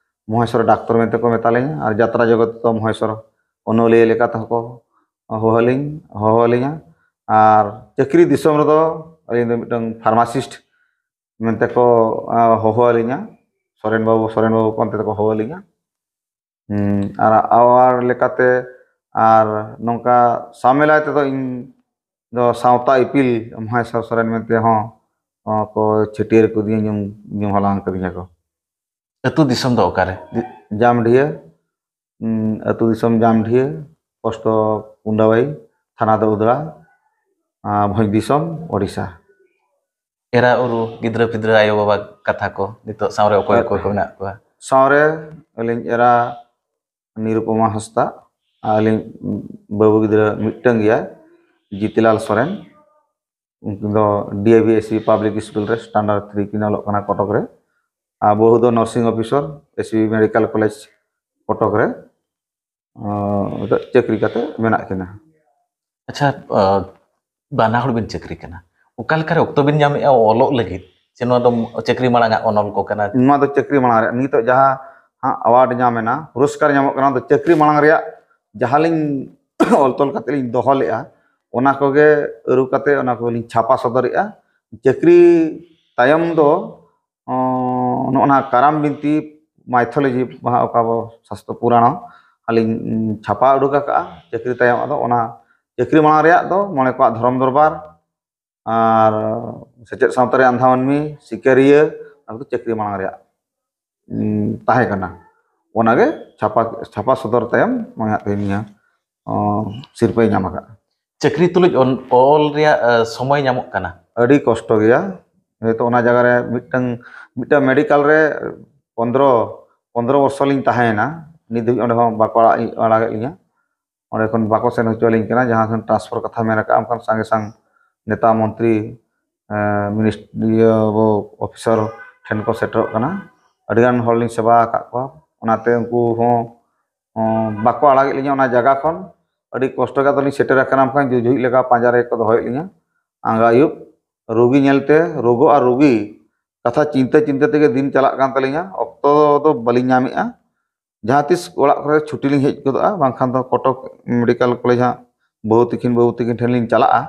ᱢᱚᱦᱮᱥᱚᱨ ᱰᱟᱠᱛᱚᱨ ᱢᱮᱱᱛᱮ ᱠᱚ ᱢᱮᱛᱟ ᱞᱤᱧᱟ, ᱟᱨ ᱡᱟᱛᱨᱟ ᱡᱚᱜᱚᱛ ᱫᱚ ᱢᱚᱦᱮᱥᱚᱨ ᱚᱱᱚᱞᱤᱭᱟᱹ ᱞᱮᱠᱟ ᱛᱮᱦᱚᱸ ᱠᱚ ᱦᱚᱦᱚ ᱟᱹᱞᱤᱧ, ᱦᱚᱦᱚ ᱟᱹᱞᱤᱧᱟ᱾ ᱟᱨ ᱪᱟᱹᱠᱨᱤ ᱫᱤᱥᱚᱢ ᱨᱮᱫᱚ ᱟᱹᱞᱤᱧ ᱫᱚ ᱢᱤᱫᱴᱟᱝ ᱯᱷᱟᱨᱢᱟᱥᱤᱥᱴ ᱢᱮᱱᱛᱮ ᱠᱚ, ᱟ, ᱦᱚᱦᱚ ᱟᱹᱞᱤᱧᱟ᱾ ᱥᱚᱨᱮᱱ ᱵᱟᱹᱵᱩ, ᱥᱚᱨᱮᱱ ᱵᱟᱹᱵᱩ ᱠᱚ ᱚᱱᱛᱮ ᱫᱚᱠᱚ ᱦᱚᱦᱚ ᱟᱹᱞᱤᱧᱟ᱾ ᱦᱩᱸ, ᱟᱨ ᱟᱣᱟᱨ ᱞᱮᱠᱟᱛᱮ ᱟᱨ ᱱᱚᱝᱠᱟ ᱥᱟᱶᱢᱮᱞᱟᱭ ᱛᱮᱫᱚ ᱤᱧ ᱫᱚ ᱥᱟᱶᱛᱟ ᱤᱯᱤᱞ ᱢᱚᱦᱮᱥᱚᱨ ᱥᱚᱨᱮᱱ ᱢᱮᱱᱛᱮ ᱦᱚᱸ, ᱦᱚᱸ ᱠᱚ ᱪᱷᱟᱹᱴᱭᱟᱹᱨ ᱠᱟᱹᱫᱤᱧᱟ, ᱧᱩᱢ, ᱧᱩᱢ ᱦᱟᱞᱟᱝ ᱠᱟᱹᱫᱤᱧᱟ ᱠᱚ᱾ ᱟᱹᱛᱩ ᱫᱤᱥᱚᱢ ᱫᱚ ᱚᱠᱟᱨᱮ? ᱡᱟᱢᱰᱷᱤᱭᱟᱹ, ᱩᱸ, ᱟᱹᱛᱩ ᱫᱤᱥᱚᱢ ᱡᱟᱢᱰᱷᱤᱭᱟᱹ, ᱯᱳᱥᱴ ᱫᱚ ᱠᱩᱱᱰᱟᱵᱟᱭᱤ, ᱛᱷᱟᱱᱟ ᱫᱚ ᱩᱫᱽᱲᱟ, ᱟᱨ ᱵᱷᱚᱸᱡᱽ ᱫᱤᱥᱚᱢ ᱳᱰᱤᱥᱟ᱾ ᱮᱨᱟ ᱩᱨᱩ, ᱜᱤᱫᱽᱨᱟᱹ ᱯᱤᱫᱽᱨᱟᱹ, ᱟᱭᱳ ᱵᱟᱵᱟ ᱠᱟᱛᱷᱟ ᱠᱚ, ᱱᱤᱛᱚᱜ ᱥᱟᱶᱨᱮ ᱚᱠᱚᱭ ᱚᱠᱚᱭ ᱠᱚ ᱢᱮᱱᱟᱜ ᱠᱚᱣᱟ? ᱥᱟᱶᱨᱮ ᱟᱹᱞᱤᱧ ᱮᱨᱟ ᱱᱤᱨᱩᱯᱚᱢᱟ ᱦᱟᱸᱥᱫᱟ, ᱟᱨ ᱟᱹᱞᱤᱧ ᱵᱟᱹᱵᱩ ᱜᱤᱫᱽᱨᱟᱹ ᱢᱤᱫᱴᱟᱝ ᱜᱮᱭᱟᱭ, ᱡᱤᱛᱤᱞᱟᱞ ᱥᱚᱨᱮᱱ᱾ ᱩᱱᱠᱤᱱ ᱫᱚ D A V S B public school ᱨᱮ ᱥᱴᱟᱱᱰᱟᱨᱰ ᱛᱷᱨᱤ ᱠᱤᱱ ᱚᱞᱚᱜ ᱠᱟᱱᱟ ᱠᱚᱴᱚᱠ ᱨᱮ᱾ ᱟᱨ ᱵᱟᱹᱦᱩ ᱫᱚ nursing officer, S B medical college Cuttack ᱨᱮ ᱟᱸ, ᱱᱤᱛᱚᱜ ᱪᱟᱹᱠᱨᱤ ᱠᱟᱛᱮ ᱢᱮᱱᱟᱜ ᱠᱤᱱᱟ᱾ ᱟᱪᱪᱷᱟ, ᱟᱸ, ᱵᱟᱱᱟ ᱦᱚᱲ ᱵᱤᱱ ᱪᱟᱹᱠᱨᱤ ᱠᱟᱱᱟ, ᱚᱠᱟ ᱞᱮᱠᱟᱨᱮ ᱚᱠᱛᱚ ᱵᱤᱱ ᱧᱟᱢᱮᱫᱼᱟ ᱚᱞᱚᱜ ᱞᱟᱹᱜᱤᱫ? ᱥᱮ ᱱᱚᱣᱟ ᱫᱚ ᱪᱟᱹᱠᱨᱤ ᱢᱟᱲᱟᱝ ᱟᱜ ᱚᱱᱚᱞ ᱠᱚ ᱠᱟᱱᱟ? ᱱᱚᱣᱟ ᱫᱚ ᱪᱟᱹᱠᱨᱤ ᱢᱟᱲᱟᱝ ᱨᱮᱭᱟᱜ, ᱱᱤᱛᱚᱜ ᱡᱟᱦᱟᱸ ᱦᱟᱸᱜ ᱟᱣᱟᱨᱰ ᱧᱟᱢ ᱮᱱᱟ, ᱯᱩᱨᱚᱥᱠᱟᱨ ᱧᱟᱢᱚᱜ ᱠᱟᱱᱟ, ᱚᱱᱟ ᱫᱚ ᱪᱟᱹᱠᱨᱤ ᱢᱟᱲᱟᱝ ᱨᱮᱭᱟᱜ ᱡᱟᱦᱟᱸ ᱞᱤᱧ ᱚᱞ ᱛᱚᱞ ᱠᱟᱛᱮ ᱞᱤᱧ ᱫᱚᱦᱚ ᱞᱮᱫᱼᱟ, ᱚᱱᱟ ᱠᱚᱜᱮ ᱟᱹᱨᱩ ᱠᱟᱛᱮ ᱚᱱᱟ ᱠᱚᱞᱤᱧ ᱪᱷᱟᱯᱟ ᱥᱚᱫᱚᱨᱮᱜᱼᱟ᱾ ᱪᱟᱹᱠᱨᱤ ᱛᱟᱭᱚᱢ ᱫᱚ ᱚᱸ, ᱱᱚᱜᱼᱚ ᱱᱟ ᱠᱟᱨᱟᱢ ᱵᱤᱱᱛᱤ, ᱢᱟᱭᱛᱷᱳᱞᱚᱡᱤ, ᱡᱟᱦᱟᱸ ᱚᱠᱟ ᱵᱚ ᱥᱟᱥᱛᱚ ᱯᱩᱨᱟᱬ ᱟᱹᱞᱤᱧ ᱪᱷᱟᱯᱟ ᱩᱰᱩᱠ ᱟᱠᱟᱫᱼᱟ᱾ ᱪᱟᱹᱠᱨᱤ ᱛᱟᱭᱚᱢ ᱟᱫᱚ ᱚᱱᱟ ᱪᱟᱹᱠᱨᱤ ᱢᱟᱲᱟᱝ ᱨᱮᱭᱟᱜ ᱫᱚ ᱢᱚᱬᱮ ᱠᱚᱣᱟᱜ ᱫᱷᱚᱨᱚᱢ ᱫᱚᱨᱵᱟᱨ ᱟᱨ ᱥᱮᱪᱮᱫ ᱥᱟᱶᱛᱟ ᱨᱮ ᱟᱸᱫᱷᱟ ᱢᱟᱹᱱᱢᱤ, ᱥᱤᱠᱟᱹᱨᱤᱭᱟᱹ, ᱚᱱᱟ ᱠᱚᱫᱚ ᱪᱟᱹᱠᱨᱤ ᱢᱟᱲᱟᱝ ᱨᱮᱭᱟᱜ ᱩᱸ, ᱛᱟᱦᱮᱸ ᱠᱟᱱᱟ᱾ ᱚᱱᱟᱜᱮ ᱪᱷᱟᱯᱟ ᱪᱷᱟᱯᱟ ᱥᱚᱫᱚᱨ ᱛᱟᱭᱚᱢ ᱱᱚᱜᱼᱚᱭ ᱦᱟᱸᱜ ᱛᱮᱦᱮᱧ ᱱᱤᱭᱟᱹ, ᱚᱸ, ᱥᱤᱨᱯᱟᱹᱭ ᱧᱟᱢ ᱟᱠᱟᱫᱼᱟ᱾ ᱪᱟᱹᱠᱨᱤ ᱛᱩᱞᱩᱡ ᱚᱞ, ᱚᱞ ᱨᱮᱭᱟᱜ ᱟᱸ, ᱥᱚᱢᱚᱭ ᱧᱟᱢᱚᱜ ᱠᱟᱱᱟ? ᱟᱹᱰᱤ ᱠᱚᱥᱴᱚ ᱜᱮᱭᱟ᱾ ᱦᱚᱭᱛᱳ ᱚᱱᱟ ᱡᱟᱭᱜᱟ ᱨᱮ ᱢᱤᱫᱴᱟᱝ ᱢᱤᱫᱴᱟᱝ ᱢᱮᱰᱤᱠᱟᱞ ᱨᱮ ᱯᱚᱱᱫᱽᱨᱚ ᱯᱚᱱᱫᱽᱨᱚ ᱵᱚᱨᱥᱚ ᱞᱤᱧ ᱛᱟᱦᱮᱸᱭᱮᱱᱟ, ᱱᱤᱛ ᱫᱷᱟᱹᱵᱤᱡ ᱚᱸᱰᱮ ᱦᱚᱸ ᱵᱟᱠᱚ ᱟᱲᱟᱜ ᱟᱲᱟᱜᱮᱫ ᱞᱤᱧᱟ᱾ ᱚᱸᱰᱮ ᱠᱷᱚᱱ ᱵᱟᱠᱚ ᱥᱮᱱ ᱦᱚᱪᱚ ᱟᱹᱞᱤᱧ ᱠᱟᱱᱟ᱾ ᱡᱟᱦᱟᱸ ᱥᱮᱱ ᱴᱨᱟᱱᱥᱯᱷᱟᱨ ᱠᱟᱛᱷᱟ ᱢᱮᱱ ᱨᱟᱠᱟᱵ ᱟᱢ ᱠᱷᱟᱱ ᱥᱟᱸᱜᱮ ᱥᱟᱝ ᱱᱮᱛᱟ ᱢᱚᱱᱛᱨᱤ, ᱮᱸ, ᱢᱤᱱᱤᱥ-, ᱤᱭᱟᱹ, ᱟᱵᱚ ᱚᱯᱷᱤᱥᱟᱨ ᱴᱷᱮᱱ ᱠᱚ ᱥᱮᱴᱮᱨᱚᱜ ᱠᱟᱱᱟ᱾ ᱟᱹᱰᱤᱜᱟᱱ ᱦᱚᱲ ᱞᱤᱧ ᱥᱮᱵᱟ ᱟᱠᱟᱫ ᱠᱚᱣᱟ, ᱚᱱᱟᱛᱮ ᱩᱱᱠᱩ ᱦᱚᱸ, ᱦᱚᱸ ᱵᱟᱠᱚ ᱟᱲᱟᱜᱮᱫ ᱞᱤᱧᱟ ᱚᱱᱟ ᱡᱟᱭᱜᱟ ᱠᱷᱚᱱ᱾ ᱟᱹᱰᱤ ᱠᱚᱥᱴᱚ ᱜᱮ ᱟᱫᱚ ᱞᱤᱧ ᱥᱮᱴᱮᱨ ᱟᱠᱟᱱᱟ, ᱢᱮᱱᱠᱷᱟᱱ ᱡᱩᱡᱩᱭᱤᱡ ᱞᱮᱠᱟ ᱯᱟᱸᱡᱟ ᱨᱮᱜᱮ ᱠᱚ ᱫᱚᱦᱚᱭᱮᱫ ᱞᱤᱧᱟ᱾ ᱟᱸᱜᱟ ᱟᱹᱭᱩᱵ ᱨᱩᱜᱤ ᱧᱮᱞᱛᱮ, ᱨᱳᱜᱚ ᱟᱨ ᱨᱩᱜᱤ ᱠᱟᱛᱷᱟ ᱪᱤᱱᱛᱟᱹ ᱪᱤᱱᱛᱟᱹ ᱛᱮᱜᱮ ᱫᱤᱱ ᱪᱟᱞᱟᱜ ᱠᱟᱱ ᱛᱟᱹᱞᱤᱧᱟ, ᱚᱠᱛᱚ ᱫᱚ ᱵᱟᱹᱞᱤᱧ ᱧᱟᱢᱮᱫᱼᱟ᱾ ᱡᱟᱦᱟᱸ ᱛᱤᱥ ᱚᱲᱟᱜ ᱠᱚᱨᱮ ᱪᱷᱩᱴᱤ ᱞᱤᱧ ᱦᱮᱡ ᱜᱚᱫᱚᱜᱼᱟ, ᱵᱟᱝᱠᱷᱟᱱ ᱫᱚ ᱠᱚᱴᱚᱠ ᱢᱮᱰᱤᱠᱮᱞ ᱠᱚᱞᱮᱡᱽ ᱦᱟᱸᱜ ᱵᱟᱹᱦᱩ ᱛᱤᱠᱤᱱ, ᱵᱟᱹᱵᱩ ᱛᱤᱠᱤᱱ ᱴᱷᱮᱱ ᱞᱤᱧ ᱪᱟᱞᱟᱜᱼᱟ᱾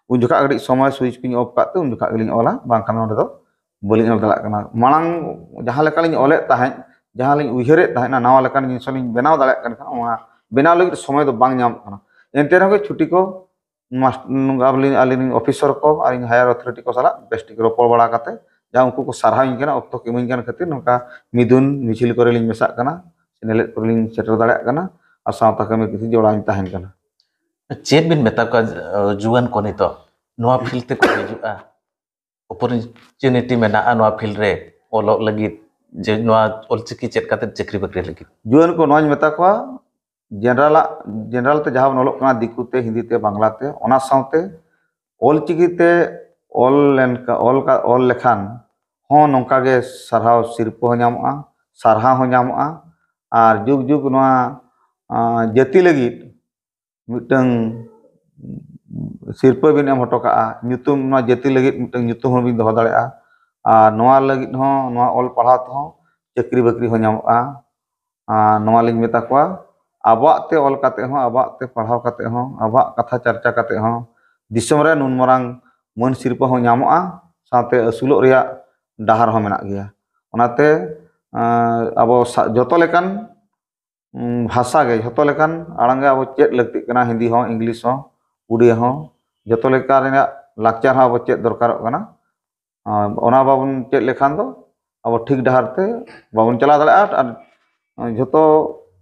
ᱩᱱ ᱡᱚᱠᱷᱟᱜ ᱠᱟᱹᱴᱤᱡ ᱥᱚᱢᱚᱭ ᱥᱩᱭᱤᱪ ᱠᱚᱧ ᱚᱯᱷ ᱠᱟᱜ ᱛᱮ ᱩᱱ ᱡᱚᱠᱷᱟᱜ ᱜᱮᱞᱤᱧ ᱚᱞᱟ, ᱵᱟᱝᱠᱷᱟᱱ ᱱᱚᱸᱰᱮ ᱫᱚ ᱵᱟᱹᱞᱤᱧ ᱚᱞ ᱫᱟᱲᱮᱭᱟᱜ ᱠᱟᱱᱟ᱾ ᱢᱟᱲᱟᱝ ᱡᱟᱦᱟᱸ ᱞᱮᱠᱟᱞᱤᱧ ᱚᱞᱮᱫ ᱛᱟᱦᱮᱸᱫ, ᱡᱟᱦᱟᱸ ᱞᱤᱧ ᱩᱭᱦᱟᱹᱨᱮᱫ ᱛᱟᱦᱮᱸᱫ, ᱱᱟᱣᱟ ᱞᱮᱠᱟᱱ ᱡᱤᱱᱤᱥ ᱞᱤᱧ ᱵᱮᱱᱟᱣ ᱫᱟᱲᱮᱭᱟᱜ ᱠᱟᱱ ᱠᱷᱟᱱ, ᱚᱱᱟ ᱵᱮᱱᱟᱣ ᱞᱟᱹᱜᱤᱫ ᱥᱚᱢᱚᱭ ᱫᱚ ᱵᱟᱝ ᱧᱟᱢᱚᱜ ᱠᱟᱱᱟ᱾ ᱮᱱᱛᱮ ᱨᱮᱦᱚᱸ ᱜᱮ ᱪᱷᱩᱴᱤ ᱠᱚ ᱢᱟᱥ-, ᱱᱚᱝᱠᱟ ᱟᱹᱞᱤᱧ, ᱟᱹᱞᱤᱧ ᱨᱮᱱ ᱚᱯᱷᱤᱥᱟᱨ ᱠᱚ ᱟᱨ ᱤᱧ ᱦᱟᱭᱟᱨ ᱚᱛᱷᱚᱨᱤᱴᱤ ᱠᱚ ᱥᱟᱞᱟᱜ ᱵᱮᱥ ᱴᱷᱤᱠ ᱨᱚᱯᱚᱲ ᱵᱟᱲᱟ ᱠᱟᱛᱮ, ᱡᱟᱦᱟᱸ ᱩᱱᱠᱩ ᱠᱚ ᱥᱟᱨᱦᱟᱣ ᱤᱧ ᱠᱟᱱᱟ, ᱚᱠᱛᱚ ᱠᱚ ᱤᱢᱟᱹᱧ ᱠᱟᱱ ᱠᱷᱟᱹᱛᱤᱨ ᱱᱚᱝᱠᱟ ᱢᱤᱫᱩᱱ ᱢᱤᱪᱷᱤᱞ ᱠᱚᱨᱮ ᱞᱤᱧ ᱢᱮᱥᱟᱜ ᱠᱟᱱᱟ, ᱥᱮᱱᱮᱞᱮᱫ ᱠᱚᱨᱮ ᱞᱤᱧ ᱥᱮᱴᱮᱨ ᱫᱟᱲᱮᱭᱟᱜ ᱠᱟᱱᱟ ᱟᱨ ᱥᱟᱶᱛᱟ ᱠᱟᱹᱢᱤ ᱠᱤᱪᱷᱩ ᱡᱚᱲᱟᱣ ᱤᱧ ᱛᱟᱦᱮᱱ ᱠᱟᱱᱟ᱾ ᱪᱮᱫ ᱵᱤᱱ ᱢᱮᱛᱟ ᱠᱚᱣᱟ, ᱟᱸ, ᱡᱩᱣᱟᱹᱱ ᱠᱚ ᱱᱤᱛᱚᱜ ᱱᱚᱣᱟ ᱯᱷᱤᱞᱰ ᱛᱮᱠᱚ ᱦᱤᱡᱩᱜᱼᱟ? ᱚᱯᱚᱨᱪᱩᱱᱤᱴᱤ ᱢᱮᱱᱟᱜᱼᱟ ᱱᱚᱣᱟ ᱯᱷᱤᱞᱰ ᱨᱮ ᱚᱞᱚᱜ ᱞᱟᱹᱜᱤᱫ, ᱡᱮ ᱱᱚᱣᱟ ᱚᱞᱪᱤᱠᱤ ᱪᱮᱫ ᱠᱟᱛᱮ ᱪᱟᱹᱠᱨᱤ ᱵᱟᱹᱠᱨᱤ ᱞᱟᱹᱜᱤᱫ? ᱡᱩᱣᱟᱹᱱ ᱠᱚ ᱱᱚᱣᱟᱧ ᱢᱮᱛᱟ ᱠᱚᱣᱟ, ᱡᱮᱱᱟᱨᱮᱞᱟᱜ, ᱡᱮᱱᱟᱨᱮᱞ ᱛᱮ ᱡᱟᱦᱟᱸ ᱵᱚᱱ ᱚᱞᱚᱜ ᱠᱟᱱᱟ ᱫᱤᱠᱩ ᱛᱮ, ᱦᱤᱱᱫᱤ ᱛᱮ, ᱵᱟᱝᱞᱟ ᱛᱮ, ᱚᱱᱟ ᱥᱟᱶᱛᱮ ᱚᱞᱪᱤᱠᱤ ᱛᱮ ᱚᱞ ᱞᱮᱱᱠᱷᱟᱱ, ᱚᱞ ᱠᱟ-, ᱚᱞ ᱞᱮᱠᱷᱟᱱ ᱦᱚᱸ ᱱᱚᱝᱠᱟ ᱜᱮ ᱥᱟᱨᱦᱟᱣ ᱥᱤᱨᱯᱟᱹ ᱦᱚᱸ ᱧᱟᱢᱚᱜᱼᱟ, ᱥᱟᱨᱦᱟᱣ ᱦᱚᱸ ᱧᱟᱢᱚᱜᱼᱟ᱾ ᱟᱨ ᱡᱩᱜᱽ ᱡᱩᱜᱽ ᱱᱚᱣᱟ, ᱟᱸ, ᱡᱟᱹᱛᱤ ᱞᱟᱹᱜᱤᱫ ᱢᱤᱫᱴᱟᱝ ᱥᱤᱨᱯᱟᱹ ᱵᱤᱱ ᱮᱢ ᱦᱚᱴᱚ ᱠᱟᱜᱼᱟ, ᱧᱩᱛᱩᱢ, ᱱᱚᱣᱟ ᱡᱟᱹᱛᱤ ᱞᱟᱹᱜᱤᱫ ᱢᱤᱫᱴᱟᱝ ᱧᱩᱛᱩᱢ ᱦᱚᱸ ᱵᱤᱱ ᱫᱚᱦᱚ ᱫᱟᱲᱮᱭᱟᱜᱼᱟ᱾ ᱟᱨ ᱱᱚᱣᱟ ᱞᱟᱹᱜᱤᱫ ᱦᱚᱸ, ᱱᱚᱣᱟ ᱚᱞ ᱯᱟᱲᱦᱟᱣ ᱛᱮᱦᱚᱸ ᱪᱟᱹᱠᱨᱤ ᱵᱟᱹᱠᱨᱤ ᱦᱚᱸ ᱧᱟᱢᱚᱜᱼᱟ᱾ ᱟᱨ ᱱᱚᱣᱟ ᱞᱤᱧ ᱢᱮᱛᱟ ᱠᱚᱣᱟ, ᱟᱵᱚᱣᱟᱜ ᱛᱮ ᱚᱞ ᱠᱟᱛᱮ ᱦᱚᱸ, ᱟᱵᱚᱣᱟᱜ ᱛᱮ ᱯᱟᱲᱦᱟᱣ ᱠᱟᱛᱮ ᱦᱚᱸ, ᱟᱵᱚᱣᱟᱜ ᱠᱟᱛᱷᱟ ᱪᱟᱨᱪᱟ ᱠᱟᱛᱮ ᱦᱚᱸ ᱫᱤᱥᱚᱢ ᱨᱮ ᱱᱩᱱ ᱢᱟᱨᱟᱝ ᱢᱟᱹᱱ ᱥᱤᱨᱯᱟᱹ ᱦᱚᱸ ᱧᱟᱢᱚᱜᱼᱟ, ᱥᱟᱶᱛᱮ ᱟᱹᱥᱩᱞᱚᱜ ᱨᱮᱭᱟᱜ ᱰᱟᱦᱟᱨ ᱦᱚᱸ ᱢᱮᱱᱟᱜ ᱜᱮᱭᱟ᱾ ᱚᱱᱟᱛᱮ, ᱟᱸ, ᱟᱵᱚ ᱥᱟ-, ᱡᱚᱛᱚ ᱞᱮᱠᱟᱱ, ᱩᱸ, ᱵᱷᱟᱥᱟ ᱜᱮ, ᱡᱚᱛᱚ ᱞᱮᱠᱟᱱ ᱟᱲᱟᱝ ᱜᱮ ᱟᱵᱚ ᱪᱮᱫ ᱞᱟᱹᱠᱛᱤᱜ ᱠᱟᱱᱟ, ᱦᱤᱱᱫᱤ ᱦᱚᱸ, ᱤᱝᱞᱤᱥ ᱦᱚᱸ, ᱩᱲᱤᱭᱟ ᱦᱚᱸ, ᱡᱚᱛᱚ ᱞᱮᱠᱟ ᱨᱮᱱᱟᱜ ᱞᱟᱠᱪᱟᱨ ᱦᱚᱸ ᱟᱵᱚ ᱪᱮᱫ ᱫᱚᱨᱠᱟᱨᱚᱜ ᱠᱟᱱᱟ᱾ ᱟᱨ ᱚᱱᱟ ᱵᱟᱵᱚᱱ ᱪᱮᱫ ᱞᱮᱠᱷᱟᱱ ᱫᱚ ᱟᱵᱚ ᱴᱷᱤᱠ ᱰᱟᱦᱟᱨ ᱛᱮ ᱵᱟᱵᱚᱱ ᱪᱟᱞᱟᱣ ᱫᱟᱲᱮᱭᱟᱜᱼᱟ ᱟᱨ ᱡᱷᱚᱛᱚ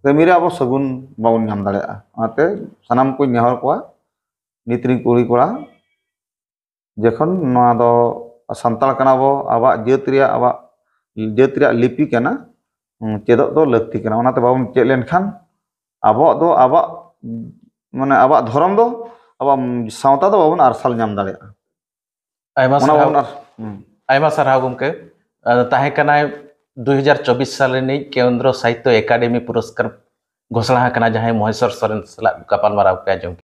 ᱠᱟᱹᱢᱤ ᱨᱮ ᱟᱵᱚ ᱥᱟᱹᱜᱩᱱ ᱵᱟᱵᱚᱱ ᱧᱟᱢ ᱫᱟᱲᱮᱭᱟᱜᱼᱟ᱾ ᱚᱱᱟᱛᱮ ᱥᱟᱱᱟᱢ ᱠᱚᱧ ᱱᱮᱦᱚᱨ ᱠᱚᱣᱟ, ᱱᱤᱛ ᱨᱮᱱ ᱠᱩᱲᱤ ᱠᱚᱲᱟ, ᱡᱚᱠᱷᱚᱱ ᱱᱚᱣᱟ ᱫᱚ ᱥᱟᱱᱛᱟᱲ ᱠᱟᱱᱟ ᱵᱚ, ᱟᱵᱚᱣᱟᱜ ᱡᱟᱹᱛ ᱨᱮᱭᱟᱜ, ᱟᱵᱚᱣᱟᱜ ᱡᱟᱹᱛ ᱨᱮᱭᱟᱜ ᱞᱤᱯᱤ ᱠᱟᱱᱟ, ᱩᱸ, ᱪᱮᱫᱚᱜ ᱫᱚ ᱞᱟᱹᱠᱛᱤ ᱠᱟᱱᱟ᱾ ᱚᱱᱟᱛᱮ ᱵᱟᱵᱚᱱ ᱪᱮᱫ ᱞᱮᱱᱠᱷᱟᱱ ᱟᱵᱚᱣᱟᱜ ᱫᱚ, ᱟᱵᱚᱣᱟᱜ, ᱢᱟᱱᱮ, ᱟᱵᱚᱣᱟᱜ ᱫᱷᱚᱨᱚᱢ ᱫᱚ, ᱟᱵᱚᱣᱟᱜ ᱥᱟᱶᱛᱟ ᱫᱚ ᱵᱟᱵᱚᱱ ᱟᱨᱥᱟᱞ ᱧᱟᱢ ᱫᱟᱲᱮᱭᱟᱜᱼᱟ᱾ ᱟᱭᱢᱟ ᱚᱱᱟ ᱥᱟᱨᱦᱟᱣ᱾ ᱵᱟᱵᱚᱱ ᱟᱨ-, ᱦᱩᱸ᱾ ᱟᱭᱢᱟ ᱥᱟᱨᱦᱟᱣ ᱜᱚᱢᱠᱮ᱾ ᱟᱨ ᱛᱟᱦᱮᱸ ᱠᱟᱱᱟᱭ ᱫᱩ ᱦᱟᱡᱟᱨ ᱪᱚᱵᱵᱤᱥ ᱥᱟᱞ ᱨᱤᱱᱤᱡ ᱠᱮᱱᱫᱨᱚ ᱥᱟᱦᱤᱛᱛᱚ ᱮᱠᱟᱰᱮᱢᱤ ᱯᱩᱨᱚᱥᱠᱟᱨ ᱜᱷᱳᱥᱬᱟ ᱟᱠᱟᱱᱟ, ᱡᱟᱦᱟᱸᱭ ᱢᱚᱦᱮᱥᱣᱚᱨ ᱥᱚᱨᱮᱱ ᱥᱟᱞᱟᱜ ᱜᱟᱯᱟᱞᱢᱟᱨᱟᱣ ᱯᱮ ᱟᱸᱡᱚᱢ